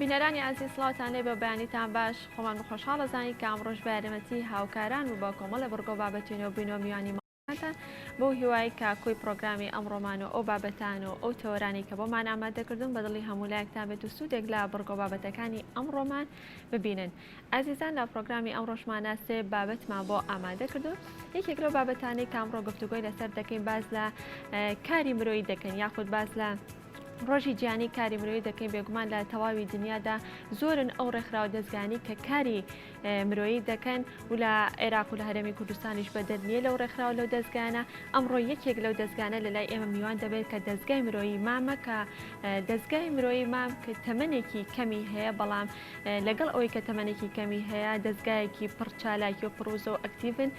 بینەرانی ئازیز سڵاوتان لێ بێ و بەیانیتان باش خۆمان بە خۆشحاڵ ئەزانین کە ئەمڕۆش بە یارمەتی هاوکاران و بە کۆمەڵێ بڕگە و بابەتی نوێ بووینەوە میوانی ماڵەکانتان بەو هیوای کە کۆی پڕۆگرامی ئەمڕۆمان و ئەو بابەتان و ئەو تەوەرانەی کە بۆمان ئامادەکردوون بە دڵی هەموو لایەکتان بێت و سوودێک لە بڕگە و بابەتەکانی ئەمڕۆمان ببینن. ئازیزان لە پڕۆگرامی ئەمڕۆشمانا سێ بابەتمان بۆ ئامادە کردوون یەکێک لەو بابەتانەی کە ئەمڕۆ گفتوگۆی لەسەر دەکەین باس لە کاری مرۆیی دەکەین یاخود باس لە ڕۆژی جیهانی کاری مرۆیی دەکەین بێگومان لە تەواوی دنیادا زۆرن ئەو ڕێکخراوە دەزگانی کە کاری مرۆیی دەکەن و لە عێراق و لە هەرێمی کوردستانیش بەدەر نییە لەو ڕێکخراوە لەو دەزگانە ئەمڕۆ یەکێک لەو دەزگانە لە لای ئێمە میوان دەبێت کە دەزگای مرۆیی مامە کە دەزگای مرۆیی مام کە تەمەنێکی کەمی هەیە بەڵام لەگەڵ ئەوەی کە تەمەنێکی کەمی هەیە دەزگایەکی پڕ چالاکی و پڕوزە و ئەکتیڤن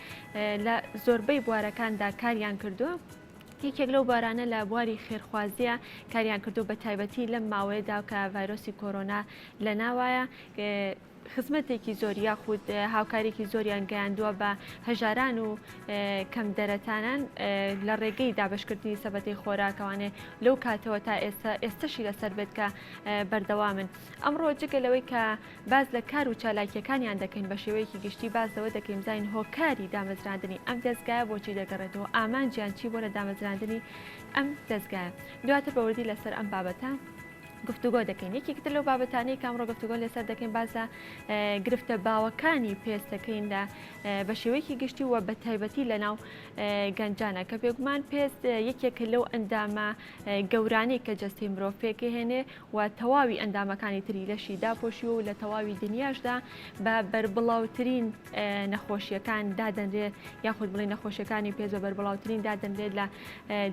لە زۆربەی بوارەکاندا کاریان کردووە. یەکێک لەو بارانە لە بواری خێرخوازیە کاریان کردو بە تایبەتی لەم ماوەیەدا کە ڤایرۆسی کۆرۆنا لە ناوایە خزمەتێکی زۆر یاخود هاوکارێکی زۆریان گەیاندووە بە هەژاران و کەم دەرەتانان لە ڕێگەی دابشکردنی سەبەتەی خۆراکەوانێ لەو کاتەوە تا ئێستا ئێستەشی لەسەر بێت کە بەردەوامن. ئەمڕۆ جگە لەوەی کە باس لە کار و چالاکییەکانیان دەکەین بە شێوەیەکی گشتی باس لەوە دەکەین بزانین هۆکاری دامەزراندنی ئەم دەزگایە بۆچی دەگەڕێتەوە ئامانجیان چی بووە لە دامەزراندنی ئەم دەزگایە دواتر بە وردی لەسەر ئەم بابەتە گفتوگۆ دەکەین یەکێکی تر لەو بابەتانەی کە ئەمڕۆ گفتوگۆ لەسەر دەکەین باس لە گرفتە باوەکانی پێست دەکەین لە بە شێوەیەکی گشتی و بە تایبەتی لە ناو گەنجانە کە بێگومان پێست یەکێکە لەو ئەندامە گەورانەی کە جەستەی مرۆڤ پێکهێنێ و تەواوی ئەندامەکانی تری لەشی داپۆشیوە و لە تەواوی دنیاشدا بە بەربڵاوترین نەخۆشیەکان دادەنرێت یاخود بڵێ نەخۆشیەکانی پێست بە بەربڵاوترین دادەنرێت لە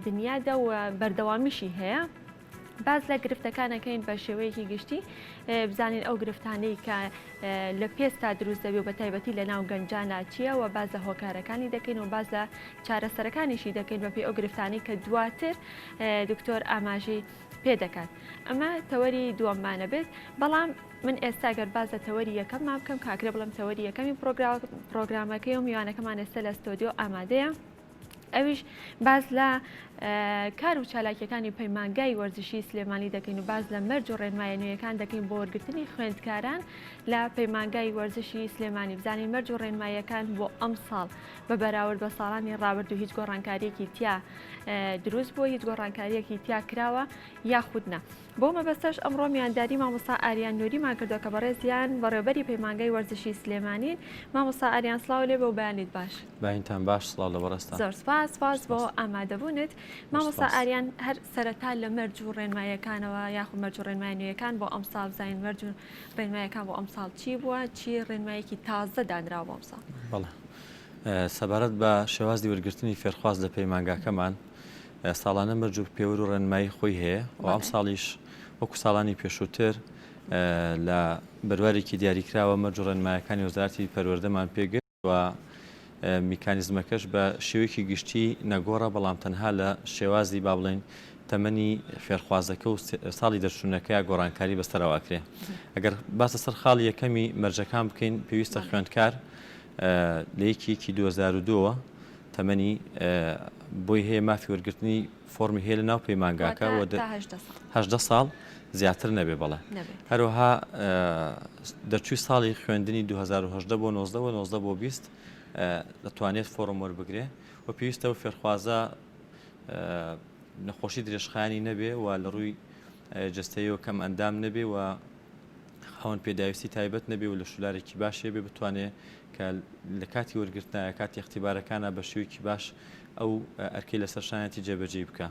دنیادا و بەردەوامیشی هەیە. باس لە گرفتەکانەکەین بە شێوەیەکی گشتی بزانین ئەو گرفتانەی کە لە پێستا دروست دەبێ و بە تایبەتی لە ناو گەنجانە چییە و باس لە هۆکارەکانی دەکەین و باس لە چارەسەرەکانیشی دەکەین بەپێی ئەو گرفتانەی کە دواتر دکتۆر ئاماژەی پێ دەکات ئەمە تەوەری دووەممانە بێت بەڵام من ئێستا گەر باس لە تەوەری یەکەممان بکەم کاکرێ بڵم تەوەری یەکەمی پرۆگرامەکەی و میوانەکەمان ئێستا لە ستۆدیۆ ئامادەیە ئەویش باس لە کار و چالاکیەکانی پەیمانگای وەرزشی سلێمانی دەکەین و باس لە مەرج و ڕێنمایە نوێیەکان دەکەین بۆ وەرگرتنی خوێندکاران لە پەیمانگای وەرزشی سلێمانی بزانین مەرج و ڕێنماییەکان بۆ ئەمساڵ بە بەراورد بە ساڵانی ڕابردوو هیچ گۆڕانکاریەکی تیا دروست بووە هیچ گۆڕانکاریەکی تیا کراوە یاخود نا بۆ مەبەستەش ئەمڕۆ میوانداری مامۆستا ئاریان نوریمان کردووە کە بەڕێزیان بەڕێوبەری پەیمانگای وەرزشی سلێمانین مامۆستا ئاریان سڵاو لێ بێ و بەیانیت باش. بەینتان باش سڵاو لە بەڕێزتان. زۆر سپاس سپاس بۆ ئامادەبوونت مامۆستا ئاریان هەر سەرەتا لە مەرج و ڕێنماییەکانەوە یاخود مەرج و ڕێنمایە نوێیەکان بۆ ئەمساڵ بزانین مەرج و ڕێنمایەکان بۆ ئەمساڵ چی بووە چی ڕێنمایەکی تازە دانراوە بۆ ئەمساڵ؟ بەڵێ سەبارەت بە شێوازی وەرگرتنی فێرخواز لە پەیمانگاکەمان ساڵانە مەرج و پێوەر و ڕێنمایی خۆی هەیە و ئەمساڵیش وەکو ساڵانی پێشووتر لە بەروارێکی دیاریکراوە مەرج و ڕێنمایەکانی وەزارەتی پەروەردەمان پێگرت و میکانیزمەکەش بە شێوەیەکی گشتی نەگۆڕە بەڵام تەنها لە شێوازی با بڵێین تەمەنی فێرخوازەکە و ساڵی دەرچوونەکەیا گۆڕانکاری بەسەرەوە ئەکرێ ئەگەر باس لەسەر خاڵی یەکەمی مەرجەکان بکەین پێویستە خوێندکار لە یەکی یەکی 2002ەوە تەمەنی بۆی هەیە مافی وەرگرتنی فۆڕمی هەیە لە ناو پەیمانگاکە و 18 ساڵ زیاتر نەبێ بەڵێ هەروەها دەرچووی ساڵی خوێندنی 2018 بۆ 19 و 19 بۆ 20 دەتوانێت فۆڕم وەربگرێ و پێویستە و فێرخوازە نەخۆشی درێژخایانی نەبێ و لە ڕووی جستەیەوە کەم ئەندام نەبێ و خاوەن پێداویستی تایبەت نەبێ و لەشولارێکی باشی هەبێ بتوانێ کە لە کاتی وەرگرتنا یا کاتی ئیختیبارەکانا بە شێوەیەکی باش ئەو ئەرکەی لەسەر شانیەتی جێبەجێی بکا.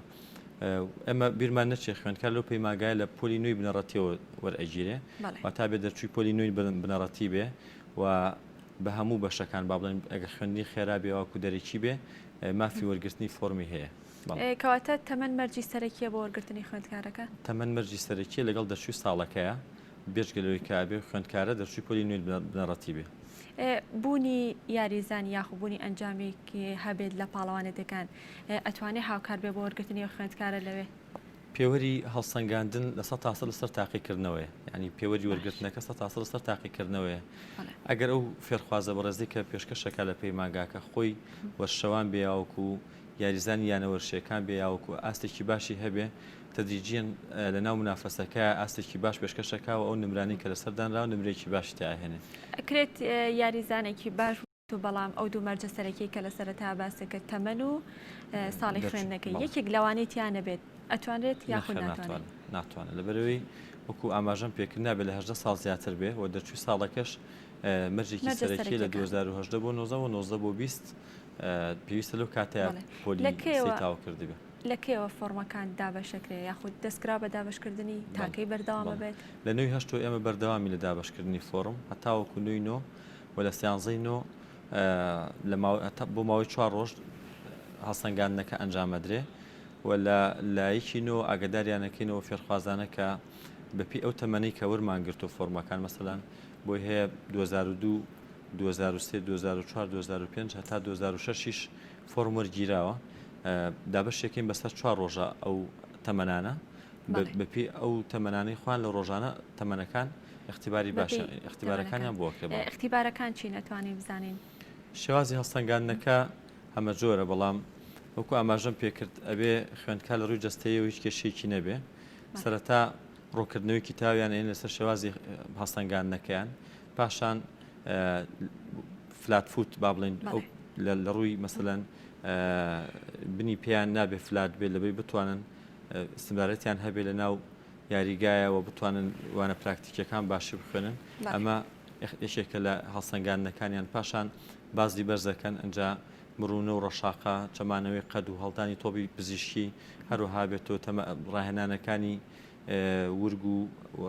ئێمە بیرمان نەچێ خوێندکار لەو پەیمانگایە لە پۆلی نوێی بنەڕەتیەوە وەرئەگیرێ واتا بێ دەرچووی پۆلی نوێی بنەڕەتی بێ و بە هەموو بەشەکان با بڵێن ئەگەر خوێندنی خێرا بێ واکو دەرەکی بێ مافی وەرگرتنی فۆرمی هەیە. کەواتە تەمەن مەرجی سەرەکیە بۆ وەرگرتنی خوێندکارەکە؟ تەمەن مەرجی سەرەکیە لەگەڵ دەرچووی ساڵەکەیە، بێجگە لەوەی کە ئەبێ خوێندکارە دەرچووی پۆلی نوێی بنەڕەتی بێ. بوونی یاریزان یاخو بوونی ئەنجامێک هەبێت لە پاڵەوانێتیەکان ئەتوانێ هاوکار بێ بۆ وەرگرتنی ئەو خوێندکارە لەوێ؟ پێوەری هەڵسەنگاندن لە سەتا سەد لەسەر تاقیکردنەوەیە، یانی پێوەری وەرگرتنەکە سەتا سەد لەسەر تاقیکردنەوەیە. ئەگەر ئەو فێرخوازە بەڕێزەی کە پێشکەشەکا لە پەیمانگاکە خۆی وەرشەوان بێ یاوەکو یاریزانی یانە وەرشیەکان بێ یاوەکو ئاستێکی باشی هەبێ. تەدریجیەن لە ناو منافەسەکە ئاستێکی باش پێشکەش ئەکا و ئەو نمرانەی کە لەسەر دانراوە نمرەیەکی باشی تیا ئەهێنێ. ئەکرێت یاریزانێکی باش بێت و بەڵام ئەو دوو مەرجە سەرەکیەی کە لە سەرەتا باست کرد تەمەن و ساڵی خوێندنەکەی یەکێک لەوانەی تیا نەبێت ئەتوانرێت یاخود ناتوانێت؟ ناتوانێت لەبەرئەوەی وەکو ئاماژەم پێکرد نابێت لە 18 ساڵ زیاتر بێ و دەرچووی ساڵەکەش مەرجێکی سەرەکیە لە 2018 بۆ 19 و 19 بۆ 20 پێویستە لەو کاتەیە پۆلی سێی تەواو کردبێ. لە کەیەوە فۆڕمەکان دابەشەکرێ یاخود دەستکرا بە دابەشکردنی تا کەی بەردەوام ئەبێت؟ لە نۆی هەشتەوە ئێمە بەردەوامی لە دابەشکردنی فۆڕم هەتاوەکو نۆی نۆ و لە سیانزەی نۆ لە بۆ ماوەی چوار ڕۆژ هەڵسەنگاندنەکە ئەنجامەدرێ و لە لایەکی نۆ ئاگداریانەکەینەوە فێرخوازانە کە بەپی ئەو تەمەنەی کە وەرمان گرتو فۆرمەکان مەسەلەن بۆی هەیە 2002 2003 2004 2005 هەتا 2006 یش فۆرم وەرگیراوە دابەشێکین بەسەر چوار ڕۆژە ئەو تەمەنانە بەپێی ئەو تەمەنانەی خوان لە ڕۆژانە تەمەنەکان اختیباری باش اختیبارەکانیان بۆ کرێ. اختیبارەکان چین ئەتوانین بزانین؟ شێوازی هەڵسەنگاندنەکە هەمە جۆرە بەڵام وەکو ئاماژەم پێکرد ئەبێ خوێندکار لە ڕووی جەستەیەوە هیچ کێشەیەکی نەبێ سەرەتا ڕوونکردنەوەی کتاویان ئەین لەسەر شێوازی هەڵسەنگاندنەکەیان پاشان flat foot با بڵێن لە ڕووی مەسەلەن بنی پێیان نابێ flat بێ لەبەی بتوانن استمرارەتیان هەبێ لە ناو یاریگایە و بتوانن وانە پراکتیکیەکان باشی بخوێنن ئەمە یەکێکە لە هەڵسەنگاندنەکانیان پاشان بازی بەرزەکەن ئەجا مڕونە و ڕەشاقە چەمانەوەی قەد و هەڵدانی تۆپی پزیشکی هەروەها بێتەوە تەمە ڕاهێنانەکانی ورگ و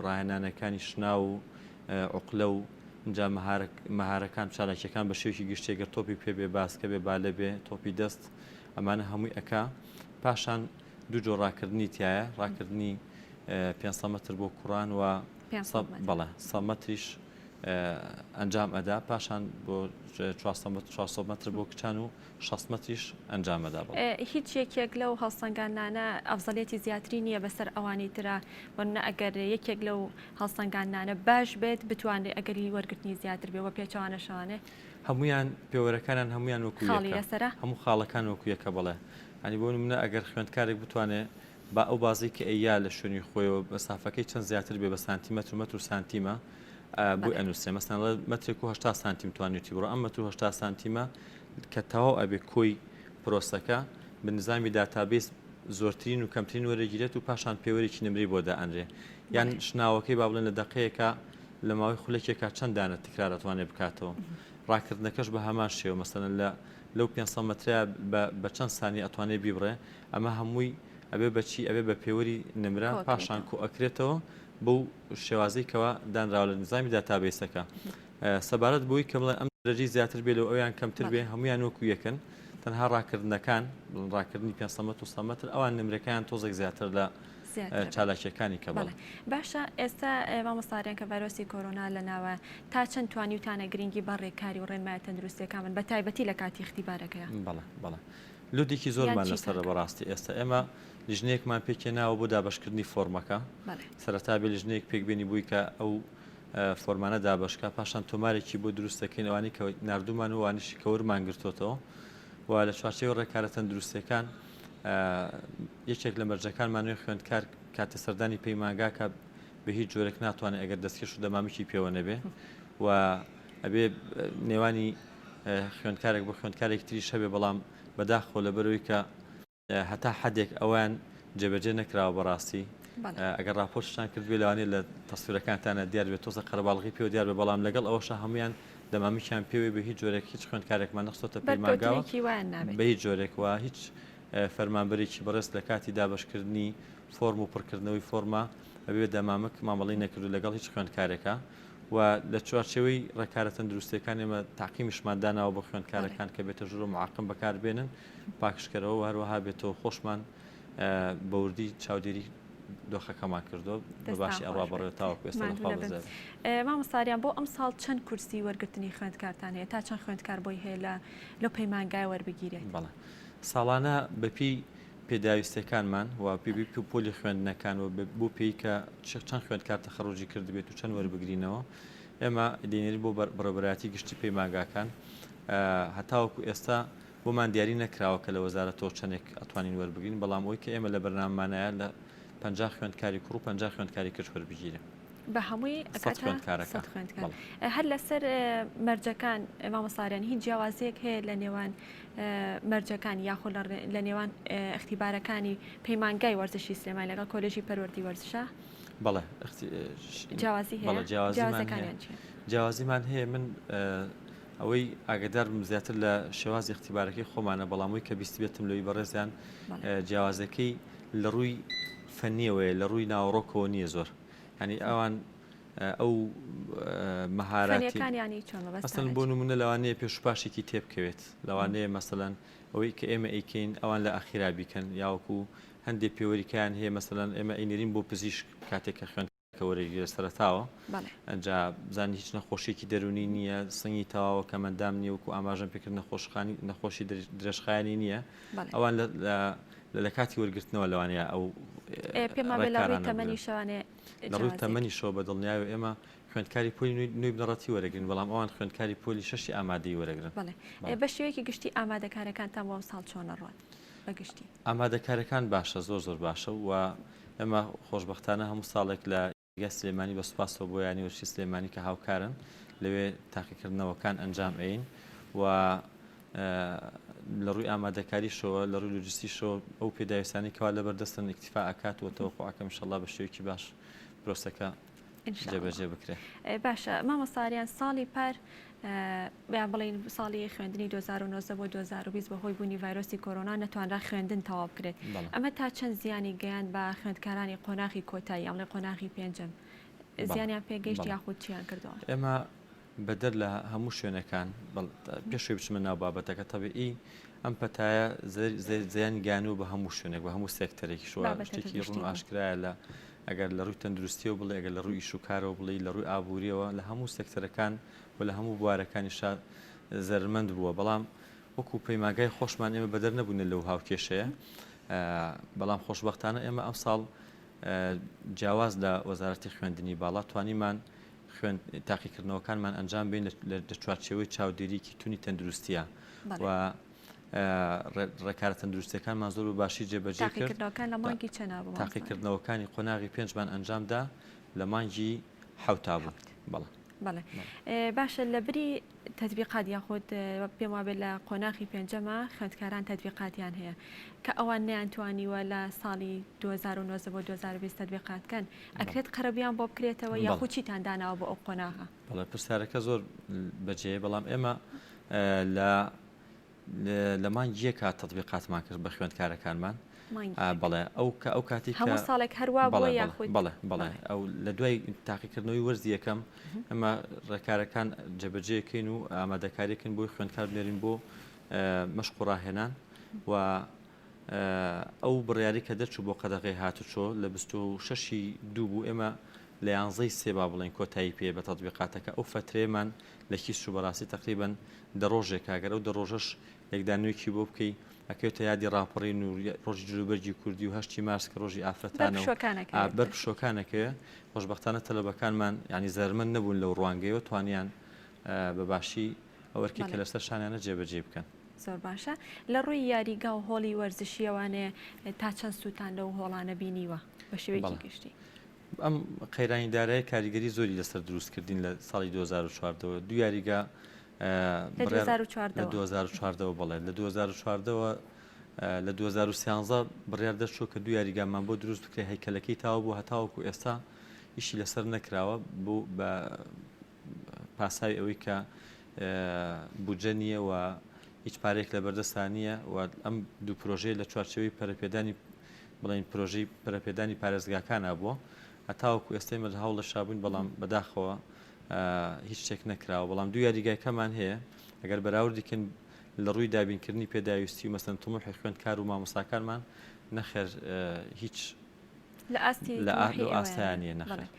ڕاهێنانەکانی شناو و عوقلە و ئینجا مەهارەکان چالاکیەکان بە شێوەیەکی گشتی گەر تۆپی پێ بێ باسکە بێ بالە بێ تۆپی دەست ئەمانە هەمووی ئەکا پاشان دوو جۆر ڕاکردنی تایە ڕاکردنی 500 مەتر بۆ کوڕان و بەڵێ 100 مەتریش ئەنجام ئەدا پاشان بۆ 400 مەتر بۆ کچان و 60 مەتریش ئەنجام ئەدا. هیچ یەکێک لەو هەڵسەنگاندنانە ئەفزەلیەتی زیاتری نییە بەسەر ئەوانی ترا، بۆ نمونە ئەگەر یەکێک لەو هەڵسەنگاندنانە باش بێت بتوانرێ ئەگەری وەرگرتنی زیاتر بێ وە پێچەوانەشەوانێ. هەموویان پێوەرەکانیان هەموویان وەکو خاڵی یەکە لەسەرە؟ هەموو خاڵەکان وەکو یەکە بەڵێ یانی بۆ نمونە ئەگەر خوێندکارێک بتوانێ با ئەو بازەی کە ئەیا لە شوێنی خۆیەوە مەسافەکەی چەند زیاتر بێ بە سانتیمەتر و مەتر و سانتیمە بۆی ئەنووسێ مەسەلەن ئەڵێ مەترێک و 80 سانتیم توانیوتی بڕۆ ئەم مەتر و 80 سانتیمە کە تەواو ئەبێ کۆی پرۆسەکە بە نزامی database زۆرترین و کەمترین وەرەگیرێت و پاشان پێوەرێکی نمرەی بۆ دائەنرێ یان شناوەکەی با بڵێن لە دەقەیەکا لە ماوەی خولەکێکا چەند دانە تکرار ئەتوانێ بکاتەوە ڕاکردنەکەش بە هەمان شێوە مەسەلەن لە لەو 500 مەترە بە چەند سانی ئەتوانێ بیبڕێ ئەمە هەمووی ئەبێ بە چی ئەبێ بە پێوەری نمرە پاشان کۆ ئەکرێتەوە بەو شێوازەی کەوا دانراوە لە نزامی database ەکە سەبارەت بۆی کە بڵێن ئەم دەرەجەی زیاتر بێ لەو ئەویان کەمتر بێ هەمویان وەکو یەکن تەنها ڕاکردنەکان بڵێن ڕاکردنی 500 مەتر و 100 مەتر ئەوان نمرەکەیان تۆزێک زیاتر لە چالاکیەکانی کە بەڵێ. باشە ئێستا مامۆستا ئاریان کە ڤایرۆسی کۆرۆنا لە ناوە تا چەند توانیوتانە گرنگی بە ڕێکاری و ڕێنمایە تەندروستیەکان بن بە تایبەتی لە کاتی ئیختیبارەکەیا؟ بەڵێ بەڵێ لودێکی زۆرمان لەسەرە بەڕاستی ئێستا ئێمە لیژنەیەکمان پێکهێناوە بۆ دابەشکردنی فۆرمەکە سەرەتا بێ لیژنەیەک پێکبێنی بووی کە ئەو فۆرمانە دابەشکا پاشان تۆمارێکی بۆ دروست دەکەین ئەوانەی کە ناردوومان و ئەوانەشی کە وەرمان گرتۆتەوە و لە چوارچێوەی ڕێکارە تەندروستیەکان یەکێک لە مەرجەکانمان نوێ خوێندکار کاتێ سەردانی پەیمانگا کە بە هیچ جۆرێک ناتوانێت ئەگەر دەستکێش و دەمامکی پێوە نەبێ و ئەبێ نێوانی خوێندکارێک بۆ خوێندکارێک تریش هەبێ بەڵام بەداخەوە لەبەرەوەی کە هەتا حەدێک ئەوەیان جێبەجێ نەکراوە بەڕاستی ئەگەر ڕاپۆرتشتان کردبێ لەوانەیە لە تەسویرەکانتانە دیار بێت تۆزە قەرەباڵغی پێوە دیار بێ بەڵام لەگەڵ ئەوەشا هەمویان دەمامکیان پێوەی بە هیچ جۆرێک هیچ خوێندکارێکمان نەخستۆتە پەیمانگاوە بە هیچ جۆرێک و هیچ فەرمانبەرێکی بەڕێز لە کاتی دابەشکردنی فۆرم و پڕکردنەوەی فۆرما بەبێ دەمامک مامەڵەی نەکردو لەگەڵ هیچ خوێندکارێکا و لە چوارچێوەی ڕێکارە تەندروستیەکان ئێمە تاقیمیشمان داناوە بۆ خوێندکارەکان کە بێتە ژوورەوە معقم بەکاربێنن پاکژکەرەوە و هەروەها بێتەوە خۆشمان بە وردی چاودێری دۆخەکەمان کردووە بە باشی ئەڕوا بەڕێوە تاوەکو ئێستا لە خوا بەزیاد. مامۆستا ئاریان بۆ ئەمساڵ چەند کورسی وەرگرتنی خوێندکارتان هەیە تا چەند خوێندکار بۆی هەیە لە لەو پەیمانگایە وەربگیرێت؟ بەڵێ ساڵانە بەپێی پێداویستیەکانمان و پێی پۆلی خوێندنەکان و بۆ پێی کە چەند خوێندکار تەخەڕوجی کردبێت و چەند وەربگرینەوە ئێمە دەینێرین بۆ بەڕێوەبەرایەتی گشتی پەیمانگاکان هەتاوەکو ئێستا بۆمان دیاری نەکراوە کە لە وەزارەتەوە چەندێک ئەتوانین وەربگرین، بەڵام ئەوەی کە ئێمە لە بەرنامەمانایە لە 50 خوێندکاری کوڕ و 50 خوێندکاری کچ وەربگیرێ. بە هەمووی ئەکاتە خوێندکارەکە. 100 خوێندکار. هەر لەسەر مەرجەکان مامۆستا ئاریان هیچ جیاوازیەک هەیە لە نێوان مەرجەکان یاخۆ لە نێوان ئیختیبارەکانی پەیمانگای وەرزشی سلێمانی لەگەڵ کۆلێژی پەروەردی وەرزشە؟ بەڵێ جیاوازی هەیە؟ بەڵێ جیاوازیمان هەیە. جیاوازیمان هەیە من ئەوەی ئاگدار بم زیاتر لە شێوازی اختیبارەکەی خۆمانە بەڵام وی کە بیستبێتم لەوی بەڕێزیان جیاوازەکەی لە ڕووی فەنیەوەیە لە ڕووی ناوەڕۆکەوە نییە زۆر ینی ئەوان ئەو مەهاراتی مەسەلەن بۆ نمونە لەوانەیە پێش و پاشێکی تێبکەوێت لەوانەیە مەسەلەن ئەوەی کە ئێمە ئەیکەین ئەوان لە ئەخیرا بیکەن یاوەکو هەندێک پێوەریکیان هەیە مەسەلەن ئێمە ئەینێرین بۆ پزیشک کاتێک کە خوێند کە وەرەگیرێت سەرەتاوە ئەجا بزانین هیچ نەخۆشیێکی دەرونی نییە سنگی تەواوە کەمەندام نییە وەکو ئاماژەم پێکرد نەخۆشخانی نەخۆشی درێژخایەنی نییە ئەوان لە کاتی وەرگرتنەوە لەوانەیە ئەو پێمان لە ڕووی تەمەنیشەوانێ لە ڕووی تەمەنیشەوە بە دڵنیایەوە ئێمە خوێندکاری پۆلی نوێی بنەڕەتی وەرەگرین، بەڵام ئەوان خوێندکاری پۆلی شەشی ئامادەیی وەرەگرن. بەڵێ. بە شێوەیەکی گشتی ئامادەکارەکانتان بۆ ئەمساڵ چۆن ئەڕوات بە گشتی؟ ئامادەکارەکان باشە، زۆر زۆر باشە و ئێمە خۆشبەختانە هەموو ساڵێک لە یاریگای سلێمانی بە سوپاسەوە بۆ یانەی وەرزشی سلێمانی کە هاوکارن لەوێ تاقیکردنەوەکان ئەنجام ئەین و لە ڕووی ئامادەکاریشەوە لە ڕووی لۆجستیشەوە ئەو پێداویستانەی کەوا لەبەردەستن ئیکتیفا ئەکات و تەوەقوع ئەکەم ئینشەڵا بە شێوەیەکی باش پرۆسەکە جێبەجێ بکرێ. باشە مامۆستا ئاریان ساڵی پار یان بڵێین ساڵی خوێندنی 2019 بۆ 2020 بەهۆی بوونی ڤایرۆسی کۆرۆنا نەتوانرا خوێندن تەواو بکرێت ئەمە تا چەند زیانی گەیاند بە خوێندکارانی قۆناغی کۆتایی یان بڵێ قۆناغی پێنجەم زیانیان پێگەیشت یاخود چیان کردەوە؟ ئێمە بەدەر لە هەموو شوێنەکان، پێش ئەوەی بچمە ناو بابەتەکە، تەبیعی ئەم پەتایە زیانی گەیاندووە بە هەموو شوێنێک، بە هەموو سێکتەرێکیش و شتێکی ڕوون و ئاشکرایە لە ئەگەر لە ڕووی تەندروستیەوە بڵێ، ئەگەر لە ڕووی ئیش و کارەوە بڵێی، لە ڕووی ئابووریەوە، لە هەموو سێکتەرەکان و لە هەموو بوارەکانیشا زەرەرمەند بووە. بەڵام وەکوو پەیمانگای خۆشمان ئێمە بەدەر نەبووینە لەو هاوکێشەیە. بەڵام خۆشبەختانە ئێمە ئەمساڵ جیاواز لە وەزارەتی خوێندنی باڵا توانیمان خوێند تاقیکردنەوەکانمان ئەنجام بین لە چوارچێوەی چاودێریکی تونی تەندروستیە و ڕێکارە تەندروستیەکانمان زۆر بە باشی جێبەجێ کرد. تاقیکردنەوەکانی قۆناغی پێنجمان ئەنجامدا لە مانگی حەوتا بوو. بەڵێ. بەڵێ باشە لە بری تەتبیقات یاخود پێم وابێت لە قۆناغی پێنجەمە خوێندکاران تەتبیقاتیان هەیە کە ئەوان نەیانتوانیوە لە ساڵی 2019 بۆ 2020 تەتبیقات کەن ئەکرێت قەرەبوویان بۆ بکرێتەوە یاخود چیتان داناوە بۆ ئەو قۆناغە؟ بەڵێ پرسیارەکە زۆر بەجێیە بەڵام ئێمە لە لە مانگی یەکا تەتبیقاتمان کرد بە خوێندکارەکانمان بەڵێ ئەو کە ئەو کاتی هەموو ساڵێک هەروا بووە یاخود بەڵێ بەڵێ ئەو لە دوای تاقیکردنەوەی وەرزی یەکەم ئەمە ڕێکارەکان جێبەجێکەین و ئامادەکاریەکەین بۆی خوێندکار بنێرین بۆ مەشق و ڕاهێنان و ئەو بڕیاری کە دەرچوو بۆ قەدەغەی هاتوچۆ لە 26 دوو بوو ئێمە لە یانزەی سێ با بڵێین کۆتایی پێ بە تەتبیقاتەکە ئەو فەترەیەمان لە کیس چوو بەڕاستی تەقریبەن دە ڕۆژێکە گەر ئەو دە ڕۆژەش لێکدانەوەیەکی بۆ بکەی ئەکەوێتە یادی ڕاپەڕین و ڕۆژی جلوبەرگی کوردی و هەشتی مارس کە ڕۆژی ئافرەتانە و بەر پشووەکان ئەکەوێ خۆشبەختانە تەلەبەکانمان یانی زەرەرمەند نەبوون لەو ڕوانگەیەوە توانیان بە باشی ئەو ئەرکەی کە لەسەر شانیانە جێبەجێی بکەن. زۆر باشە لە ڕووی یاریگا و هۆڵی وەرزشیەوانێ تا چەند سوودتان لەو هۆڵانە بینیوە بە شێوەیەکی گشتی؟ ئەم قەیرانی دارایی کاریگەری زۆری لەسەر دروست کردین لە ساڵی 2014 ەوە دوو یاریگا لە 2014 لە 2014 بەڵێ لە 2014ەوە لە 2013 بڕیار دەرچوو کە دوو یاریگامان بۆ دروست بکرێت هەیکەلەکەی تاوە بوو هەتاوەکو ئێستا ئیشی لەسەر نەکراوە بۆ بە پاساوی ئەوەی کە بودجە نییە و هیچ پارەیەک لە بەردەستا نییە و ئەم دوو پرۆژەیە لە چوارچێوەی پەرەپێدانی بڵێین پرۆژەی پەرەپێدانی پارێزگاکانا بووە هەتاوەکو ئێستا ئێمە لە هەوڵێشا بووین بەڵام بەداخەوە هیچ شتێک نەکراوە بەڵام دوو یاریگاکەمان هەیە ئەگەر بەراوردی کەین لە ڕووی دابینکردنی پێداویستی و مەسەن تموحی خوێندکار و مامۆستاکانمان نەخێر هیچ لە ئاستی لە تموحی لەو ئێوەیانە ئاستەیا نییە بەڵێ نەخێر.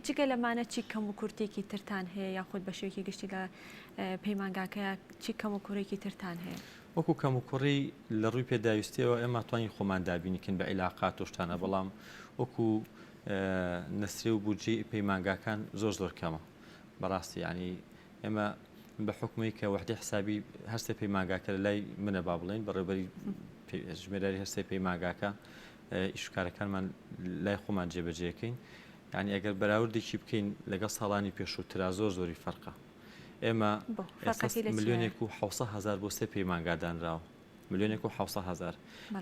جگە لەمانە چی کەم و کورتێکی ترتان هەیە یاخود بە شێوەیەکی گشتی لە پەیمانگاکەیا چی کەم و کوڕێکی ترتان هەیە؟ وەکو کەموکوڕی لە ڕووی پێداویستیەوە ئێمە توانین خۆمان دابینی کەین بە عیلاقات و شتانە بەڵام وەکو نەسرێ و بودجەی پەیمانگاکان زۆر زۆر کەمە بەڕاستی یعنی ئێمە بە حکومی کە وەحدەی حسابی هەرسێ پەیمانگاکە لە لای منە با بڵێین بەڕێوبەری ژمێراری هەرسێ پەیمانگاکە. ئیش و کارەکانمان لای خۆمان جێبەجێکەین یعنی ئەگەر بەراوردێکی بکەین لەگەڵ ساڵانی پێشووترا زۆر زۆری فەرقە ئێمە ملیۆنێک و حوسە هزار بۆ سێ پەیمانگا دانراوە ملیۆنێک و حوسە هزار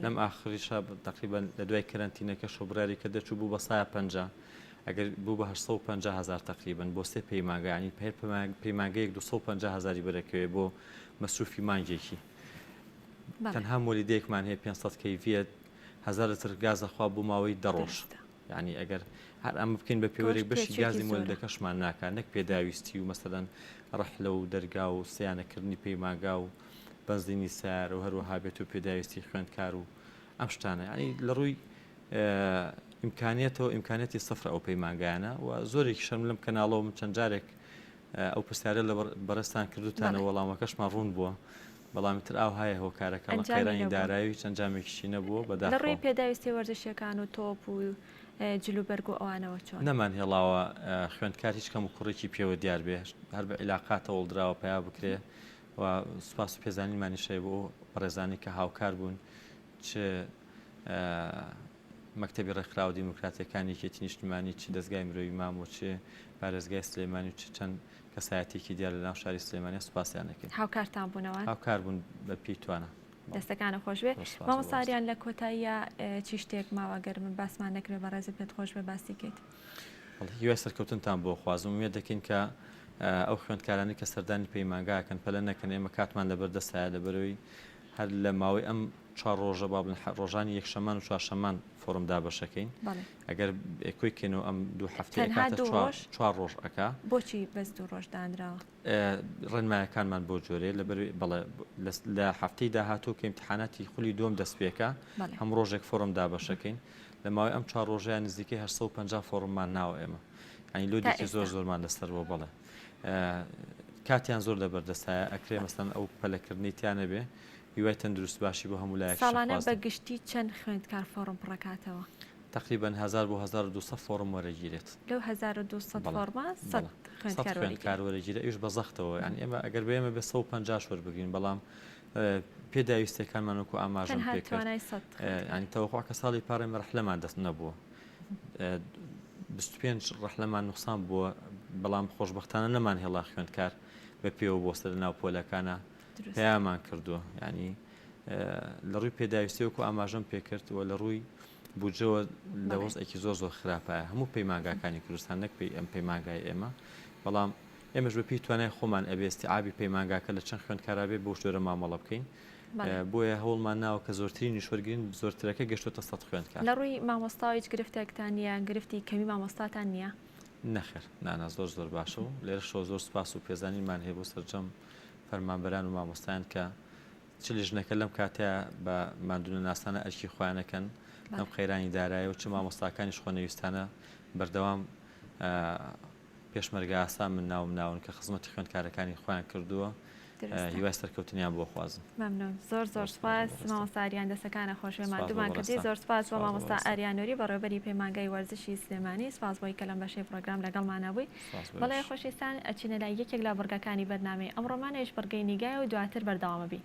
لەم ئاخریشە تقریبا لە دوای کەرەنتینەکە شۆبراری کە دەچوو بوو بە سایە پ ئەگەر بوو بە 850 هزار تقریبا بۆ سێ پەیمانگا ینی پێ پەیمانگەیەک 250 هزاری بەرەکەوێ بۆ مەسروفی مانگێکی تەنها مۆلیدەیەکمان هەیە 500 کەیڤە هزار لتر گاز ئەخوا بۆ ماوەی دە ڕۆژ یعنی ئەگەر هەر ئەمە بکەین بە پێوەرێک بەشی گازی مۆلیدەکەشمان ناکا نەک پێداویستی و مەسەلەن ڕەحلە و دەرگا و سیانەکردنی پەیمانگا و بەنزینی سیارە و هەروەها بێت و پێداویستی خوێندکار و ئەم شتانە یعنی لە ڕووی ئیمکانیەتەوە ئیمکانیەتی سفرە ئەو پەیمانگایانە و زۆرێکی شەرم لەم کەناڵەوە من چەند جارێک ئەو پرسیارە لە بەڕێزتان کردوتانە وەڵامەکەشمان ڕوون بووە بەڵام تر ئاو هەیە هۆکارەکە لە قەیرانی دارایی هیچ ئەنجامێکیشی نەبووە بەداخەوە. لە ڕووی پێداویستیە وەرزشیەکان و تۆپ و جل و بەرگ و ئەوانەوە چۆن؟ نەمان هێڵاوە خوێندکار هیچ کەم و کوڕێکی پێوە دیار بێ هەر بە عیلاقاتەوە هەوڵدراوە پەیا بکرێ و سوپاس و پێزانینمانیش هەیە بۆ ئەو بەڕێزانەی کە هاوکار بوون چ مەکتەبی ڕێکخراوە دیموکراتیەکانی یەکێتی نیشتمانی، چ دەزگای مرۆیی مام و چ پارێزگای سلێمانی و چ چەند کەسایەتیەکی دیار لە ناو شاری سلێمانیا سوپاسیان ئەکەین. هاوکارتان بوون ئەوان؟ هاوکار بوون بە پێی توانا. دەستەکانت خۆش بێ. مامۆستا ئاریان لە کۆتاییا چی شتێک ماوە گەر من باسمان نەکرێ بەڕێزت پێت خۆش بێ باسی کەیت؟ بەڵێ هیوای سەرکەوتنتان بۆ خوازم ئومێد دەکەین کە ئەو خوێندکارانەی کە سەردانی پەیمانگا ئەکەن پەلە نەکەن ئێمە کاتمان لەبەر دەستایە لەبەرەوەی هەر لە ماوەی ئەم چوار ڕۆژە با بڵێن ڕۆژانی یەکشەمان و چوارشەمان فۆرم دابەشەکەین ئەگەر کۆی کەینەوە ئەم دوو هەفتەیە تەنها ئەکاتە دوو چوار ڕۆژ؟ چوار ڕۆژ ئەکا. بۆچی بەس دوو ڕۆژ دانراوە؟ ڕێنمایەکانمان بەو جۆرەیە لەبەر بەڵێ لە هەفتەی داهاتوو کە ئیمتیحاناتی خولی دووەم دەست پێکا بەڵێ. هەموو ڕۆژێک فۆرم دابەشەکەین لە ماوەی ئەم چوار ڕۆژەیان نزیکەی 850 فۆرممان ناوە ئێمە یانی تا لۆدێکی زۆر ئێستا؟ زۆرمان لەسەر بووە بەڵێ کاتیان زۆر لەبەردەستایە ئەکرێ مەسەلەن ئەو پەلەکردنەی تیا نەبێ هیوای تەندروست باشی بۆ هەموو لایەکیش ساڵانە بە ئەخوازم. گشتی چەند خوێندکار فۆڕم پڕەکاتەوە؟ تەقریبەن هەزار بۆ 1200 فۆڕم وەرەگیرێت. لەو 1200 بەڵێ فۆڕمە سەد بەڵێ سەد خوێندکار خوێندکار وەریگرێت. وەرەگیرێ ئەویش بە زەختەوە یانی ئێمە ئەگەر بە ئێمە بێ 150 وەربگرین بەڵام پێداویستیەکانمان وەکو ئاماژەم تەنها پێ کرد توانای سەد خوێندکار. یانی تەوەقوع کە ساڵی پار ئێمە ڕەحلەمان دەست نەبووە 25 ڕەحلەمان نوقسان بووە بەڵام خۆشبەختانە نەمانهێڵا خوێندکار بە پێوە بۆستە لە ناو پۆلەکانا پەیامان کردووە یانی لە ڕووی پێداویستی وەکو ئاماژەم پێکرد و لە ڕووی بودجەوە لە وەزعێکی زۆر زۆر خراپایە هەموو پەیمانگاکانی کوردستان نەک پێی ئەم پەیمانگای ئێمە بەڵام ئێمەش بە پێی توانای خۆمان ئەبێ استیعابی پەیمانگاکە لە چەند خوێندکارا بێ بەو جۆرە مامەڵە بکەین بۆیە هەوڵمان ناوە کە زۆرترینیش وەرگرین زۆرترەکە گەشتۆتە سەد خوێندکار. لە ڕووی مامۆستاوە هیچ گرفتێکتان نییە گرفتی کەمی مامۆستاتان نییە؟ نەخێر نانا زۆر زۆر باشە و لێرەشەوە زۆر سوپاس و پێزانینمان هەیە بۆ سەرجەم فەرمانبەران و مامۆستایان کە چ لیژنەکە لەم کاتەیا بە ماندوونەناسانە ئەرکی خۆیان ئەکەن لەم قەیرانی دارایە و چ مامۆستاکانیش خۆنەویستانە بەردەوام پێشمەرگە ئاسا من ناوم ناون کە خزمەتی خوێندکارەکانی خۆیان کردووە هیوای سەرکەوتنیان بۆ خوازم. مەمنون زۆر زۆر سوپاس مامۆستا ئاریان دەسەکانە خۆشبێ ماندوومان کردی زۆر سوپاس بۆ مامۆستا ئاریان نوری بەڕێوەبەری پەیمانگای وەرزشی سلێمانی سوپاس بۆی کە لەم بەشەی پڕۆگرام لەگەڵمانا بووی بەڵێ خۆشەویستان ئەچینە لای یەکێک لە بڕگەکانی بەرنامەی ئەمڕۆمان ئەویش بڕگەی نیگایە و دواتر بەردەوام ئەبین.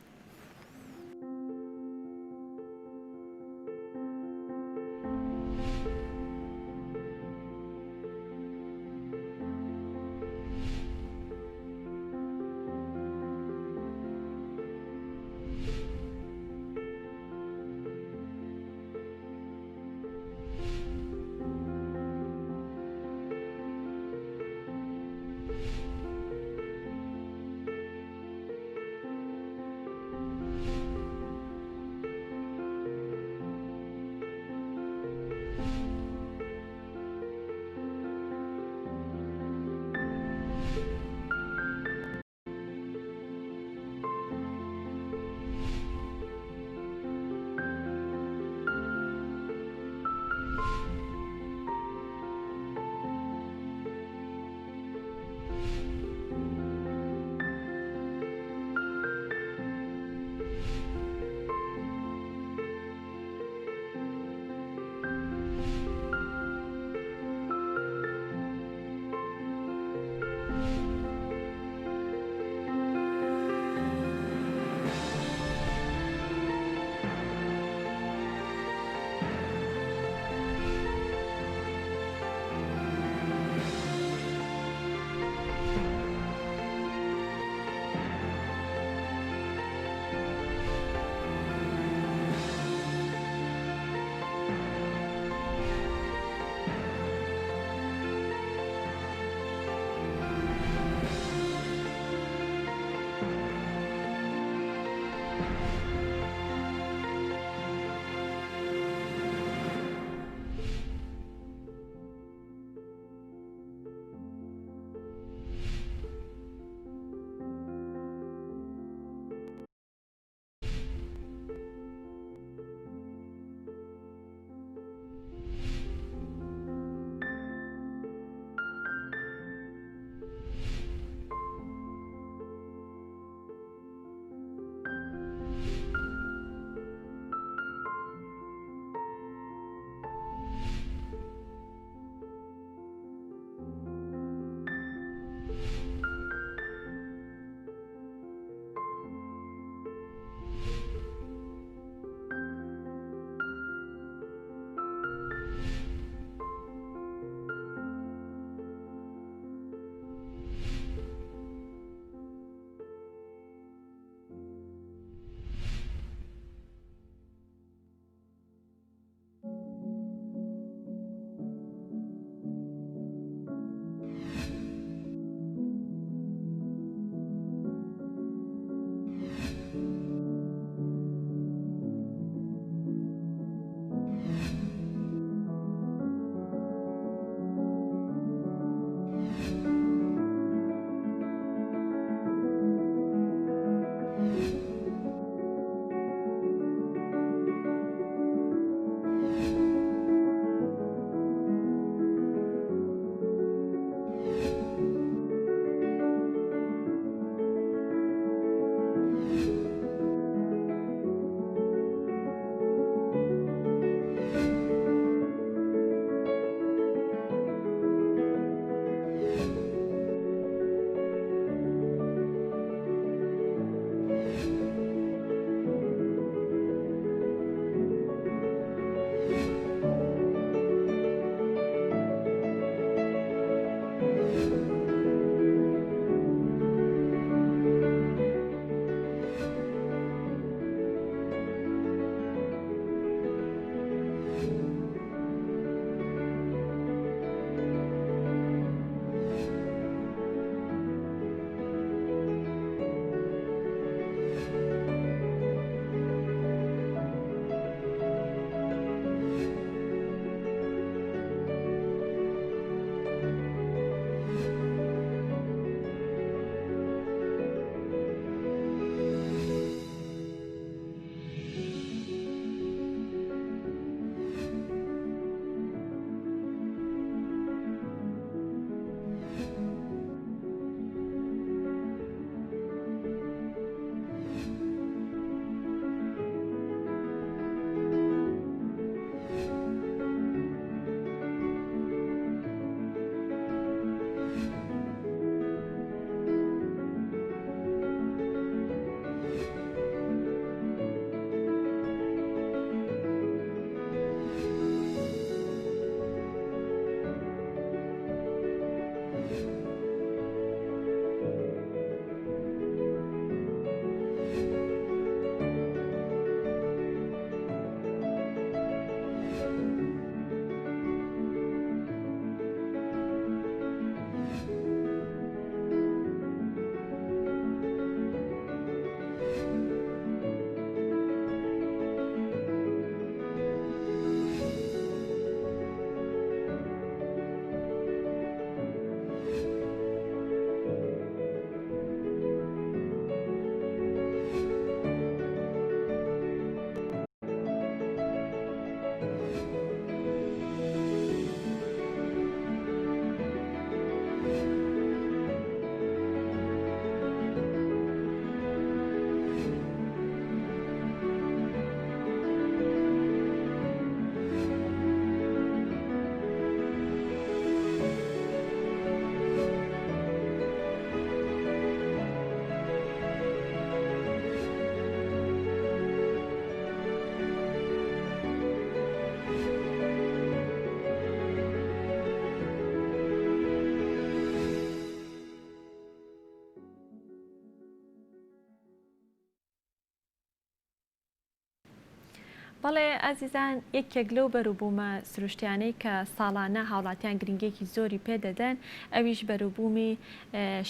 بەڵێ ئازیزان یەکێک لەو بەروبوومە سروشتیانەی کە ساڵانە هاوڵاتیان گرنگیەکی زۆری پێ دەدەن ئەویش بەروبوومی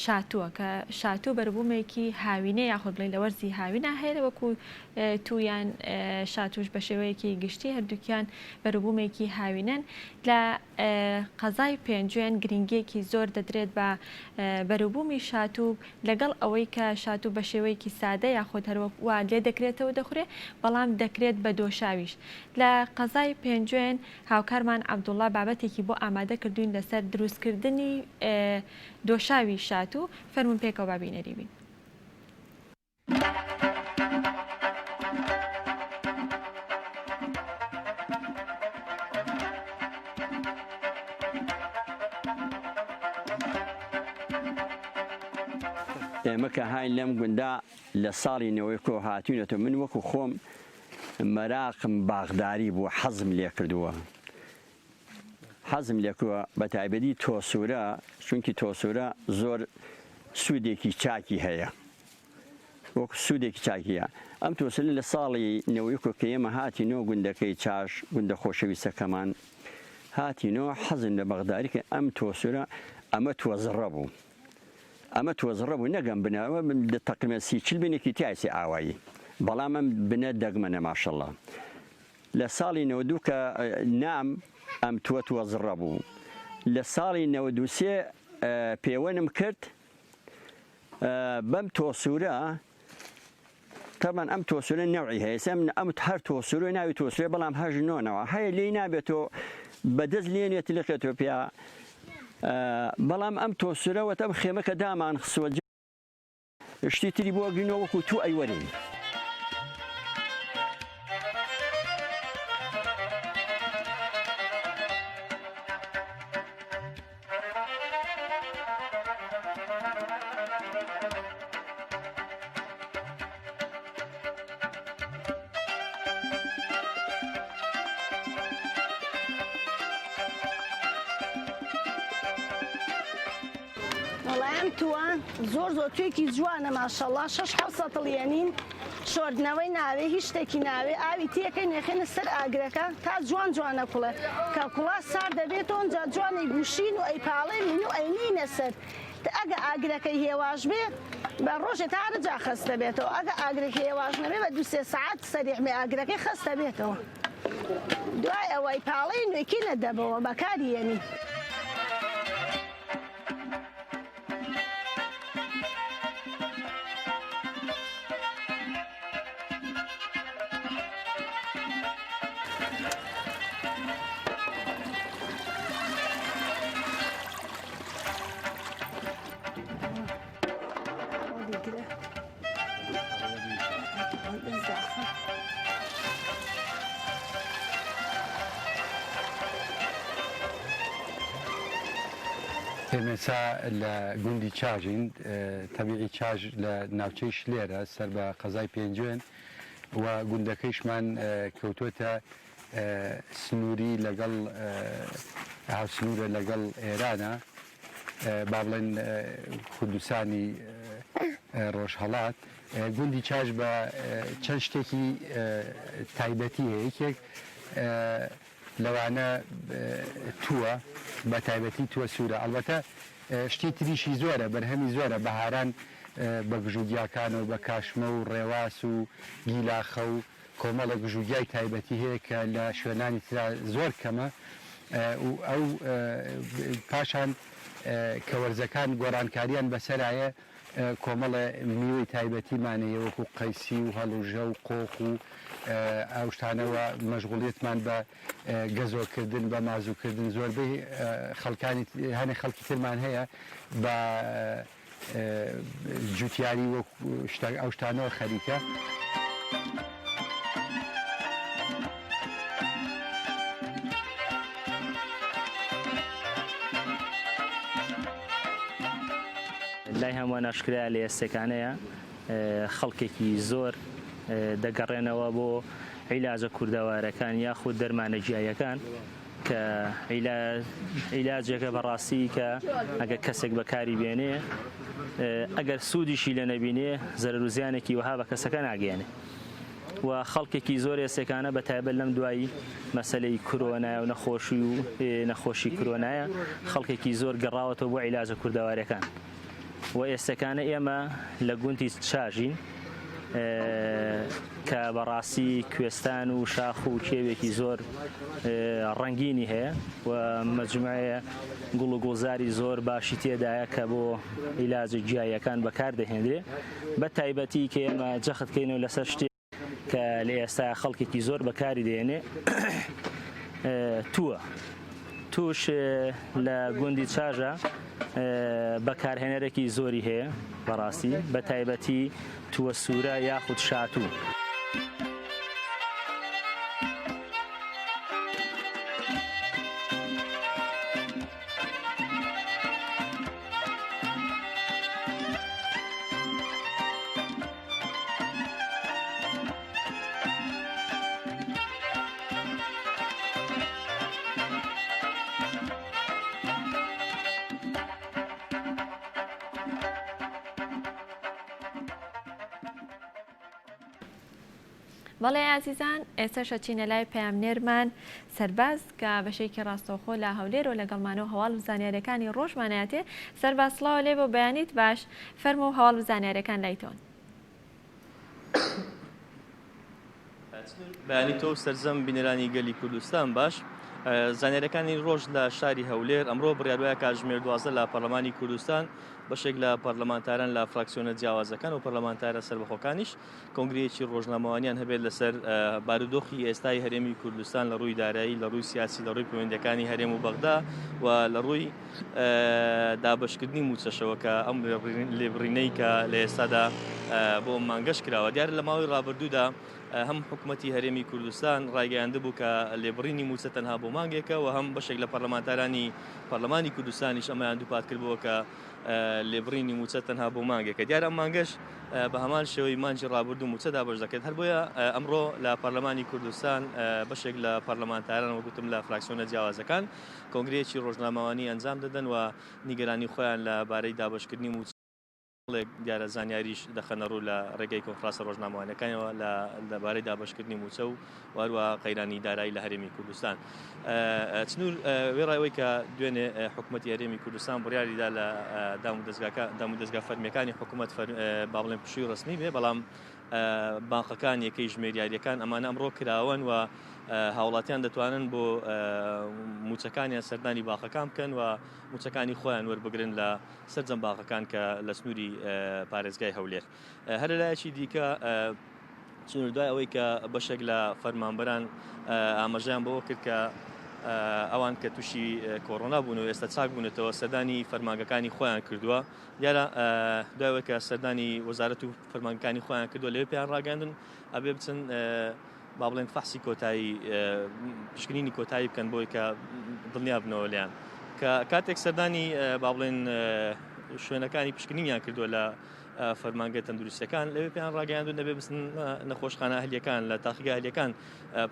شاتووە کە شاتوو بەروبوومێکی هاوینە یاخود بڵێین لە وەرزی هاوینا هەیە وەکو توو یان شاتووش بە شێوەیەکی گشتی هەردووکیان بەروبوومێکی هاوینەن لە قەزای پێنجوێن گرنگیەکی زۆر دەدرێت بە بەروبوومی شاتوو لەگەڵ ئەوەی کە شاتوو بە شێوەیەکی سادە یاخود هەروەک وا لێ دەکرێتەوە دەخورێ بەڵام دەکرێت بە دۆشاویش لە قەزای پێنجوێن هاوکارمان عەبدوڵا بابەتێکی بۆ ئامادە کردووین لەسەر دروستکردنی دۆشاوی شاتوو فەرموون پێکەوە با بینەری بین. ئێمە کە هاین لەم گوندا لە ساڵی نەوەی کۆ هاتوینەتەوە من وەکو خۆم مەراقم باخداری بووە حەزم لێ کردووە حەزم لێ کردووە بە تایبەتی تۆسوورە چونکی تۆسوورە زۆر سوودێکی چاکی هەیە وەک سوودێکی چاکیە ئەم تۆسوورە لە ساڵی نەوەی کۆ کە ئێمە هاتینەوە گوندەکەی چاش گوندە خۆشەویستەکەمان هاتینەوە حەزم لە بەغداری کە ئەم تۆسوورە ئەمە تۆزڕە بوو ئەمە تۆزڕە بوو نەک ئەم بنە ئەوە تەقریبەن سی چل بنێکی تیایسی ئاوایی بەڵام ئەم بنە دەگمەنە ماشەڵڵا لە ساڵی 92 کە نام ئەم تووە تۆزڕە بوو لە ساڵی 93 پێوەنم کرد بەم تۆسوورە تەبەن ئەم تۆسورە نەوعی هەیە سێ من ئەم هەر تۆسورە ناوی تۆسورە بەڵام هەژ نۆنەوە هەیە لێی نابێتەوە بەدەست لێنێت لقێتەوە پیا بەڵام ئەم تۆسورە وەتەم خێمەکە دامان خسوە شتی تری بۆ گرینەوە وەکو تو ئەیوەرین. وەڵای ئەم تووە زۆر زۆر توێکی جوانە ماشەڵا شەش حەوت سەتڵ یەنین شۆردنەوەی ناوێ هیچ شتێکی ناوێ ئاوی تێکەی نێخێنە سەر ئاگرەکە تا جوان جوانە کوڵێ کە کوڵا سار دەبێتەوە ئینجا جوان ئەیگوشین و ئەیپاڵێنین و ئەینینە سەر ئەگە ئاگرەکەی هێواش بێ بە ڕۆژێ تا هەرجا خەست دەبێتەوە ئەگە ئاگرەکەی هێواش نەبێ بە دوو سێ سەعات سەریع بێ ئاگرەکەی خەست دەبێتەوە دوای ئەوەی پاڵێین و ئەیکەینە دەبەوە بەکاری یەنین. ئێمێسا لە گوندی چاژین، تەبیعی چاژ لە ناوچەی شلێرە سەر بە قەزای پێنجوێن و گوندەکەیشمان کەوتووەتە سنووری لەگەڵ هاوسنوورە لەگەڵ ئێرانە با بڵێن کوردستانی ڕۆژهەڵات گوندی چاژ بە چەند شتێکی تایبەتی هەیە یەکێک لەوانە تووە بە تایبەتی تووە سوورە ئەڵبەتە شتی تریشی زۆرە بەرهەمی زۆرە بەهاران بە گژوگیاکان و بە کاشمە و ڕێواس و گیلاخە و کۆمەڵێک گژوگیای تایبەتی هەیە کە لە شوێنانی ترا زۆر کەمە و ئەو پاشان کە وەرزەکان گۆڕانکاریان بەسەرایە کۆمەڵێ میوەی تایبەتیمان هەیە وەکو قەیسی و هەڵوژە و قۆخ و ئەو شتانەوە مەشغوڵیەتمان بە گەزۆکردن بە مازووکردن زۆربەی خەڵکانی هەنێ خەڵکی ترمان هەیە بە جوتیاری وەک ئەو شتانەوە خەریکە. لای هەمووان ئاشکرایە لە ئێستێکانەیە خەڵکێکی زۆر دەگەڕێنەوە بۆ عیلاجە کوردەوارەکان یاخود دەرمانە گیاییەکان کە عیلاجێکە بەڕاستی کە ئەگەر کەسێک بەکاری بێنێ ئەگەر سوودیشی لە نەبینێ زەرەر و زیانێکی وەها بە کەسەکە ناگەیەنێ. و خەڵکێکی زۆر ئێسێکانە بە تایبەت لەم دوایی مەسەلەی کرۆنایە و نەخۆشی و نەخۆشی کرۆنایە خەڵکێکی زۆر گەڕاوەتەوە بۆ عیلاجە کوردەواریەکان و ئێستەکانە ئێمە لە گوندی چاژین کە بەڕاستی کوێستان و شاخ و کێوێکی زۆر ڕەنگینی هەیە و مەجموعەیە گوڵ و گوڵزاری زۆر باشی تێدایە کە بۆ عیلاجە گیاییەکان بەکاردەهێنرێ بە تایبەتی کە ئێمە جەخت کەینەوە لەسەر شتێک کە لە ئێستا خەڵکێکی زۆر بەکاری دێنێ تووە توش لە گوندی چاژە بەکارهێنەرێکی زۆری هەیە بەڕاستی بە تایبەتی تووە سوورە یاخود شاتوو. بەڵێ ئازیزان ئێستاش ئەچینە لای پەیامنێرمان سەرباز کە بەشێکی ڕاستەوخۆ لە هەولێرەوە لەگەڵمانەوە هەواڵ و زانیاریەکانی ڕۆژمانایەتێ سەرباز سڵاو لێ بۆ بەیانیت باش فەرموو هەواڵ و زانیاریەکان لای تۆن. بەیانی تۆ و سەرجەم بینەرانی گەلی کوردستان باش. زانیاریەکانی ڕۆژ لە شاری هەولێر ئەمڕۆ بڕیاروایە کاتژمێر 12 لە پەرلەمانی کوردستان بەشێک لە پەرلەمانتاران لە فراکسیۆنە جیاوازەکان و پەرلەمانتارە سەربەخۆکانیش کۆنگرەیەکی ڕۆژنامەوانیان هەبێت لەسەر بارودۆخی ئێستای هەرێمی کوردستان لە ڕووی دارایی لە ڕووی سیاسی لە ڕووی پەیوەندەکانی هەرێم و بەغدا و لە ڕووی دابشکردنی موچەشەوە کە ئەم لێبڕینەی کە لە ئێستادا بۆ مانگەش کراوە دیارە لە ماوەی ڕابردوودا هەم حکوومەتی هەرێمی کوردستان ڕایگەیاندبوو کە لێبڕینی موچە تەنها بۆ مانگێکە و هەم بەشێک لە پەرلەمانتارانی پەرلەمانی کوردستانیش ئەمەیان دووپات کردبووە کە لێبڕینی مووچە تەنها بۆ مانگێکە. دیارە ئەم مانگەش بە هەمان شێوەی مانگی ڕابردوو مووچە دابەش دەکرێت. هەر بۆیە ئەمڕۆ لە پەرلەمانی کوردستان بەشێک لە پەرلەمانتاران وەک گوتم لە فراکسیۆنە جیاوازەکان کۆنگرەیەکی ڕۆژنامەوانی ئەنجام دەدەن و نیگەرانی خۆیان لە بارەی دابەشکردنی مووچە کۆمەڵێک دیارە زانیاریش دەخەنە ڕوو لە ڕێگەی کۆنفرانسە ڕۆژنامەوانیەکانەوە لە لەبارەی دابەشکردنی مووچە و هەروەها قەیرانی دارایی لە هەرێمی کوردستان. چنور وێڕای ئەوەی کە دوێنێ حکوومەتی هەرێمی کوردستان بڕیاریدا لە دامودەزگاکە دامودەزگا فەرمیەکانی حکوومەت با بڵێن پشووی ڕەسمی بێ بەڵام بانقەکان یەکەی ژمێریاریەکان ئەمانە ئەمڕۆ کراوەن و هاوڵاتیان دەتوانن بۆ موچەکانیان سەردانی باخەکان بکەن و موچەکانی خۆیان وەربگرن لە سەرجەم باخەکان کە لە سنووری پارێزگای هەولێر. هەر لەلایەکی دیکە سنوور دوای ئەوەی کە بەشێک لە فەرمانبەران ئاماژەیان بەوە کرد کە ئەوان کە تووشی کۆرۆنا بوون و ئێستا چاک بوونەتەوە سەردانی فەرمانگەکانی خۆیان کردووە دیارە دوای ئەوەی کە سەردانی وەزارەت و فەرمانگەکانی خۆیان کردووە لەوێ پێیان ڕاگەیاندن ئەبێ بچن با بڵێن فەحسی کۆتایی پشکنینی کۆتایی بکەن بۆی کە دڵنیا بنەوە لیان کە کاتێک سەردانی با بڵێن شوێنەکانی پشکنینیان کردووە لە فەرمانگە تەندروستەکان لەوێ پێیان ڕاگەیاندون دەبێ بچن نەخۆشخانە ئەهلیەکان لە تاقیگە ئەهلیەکان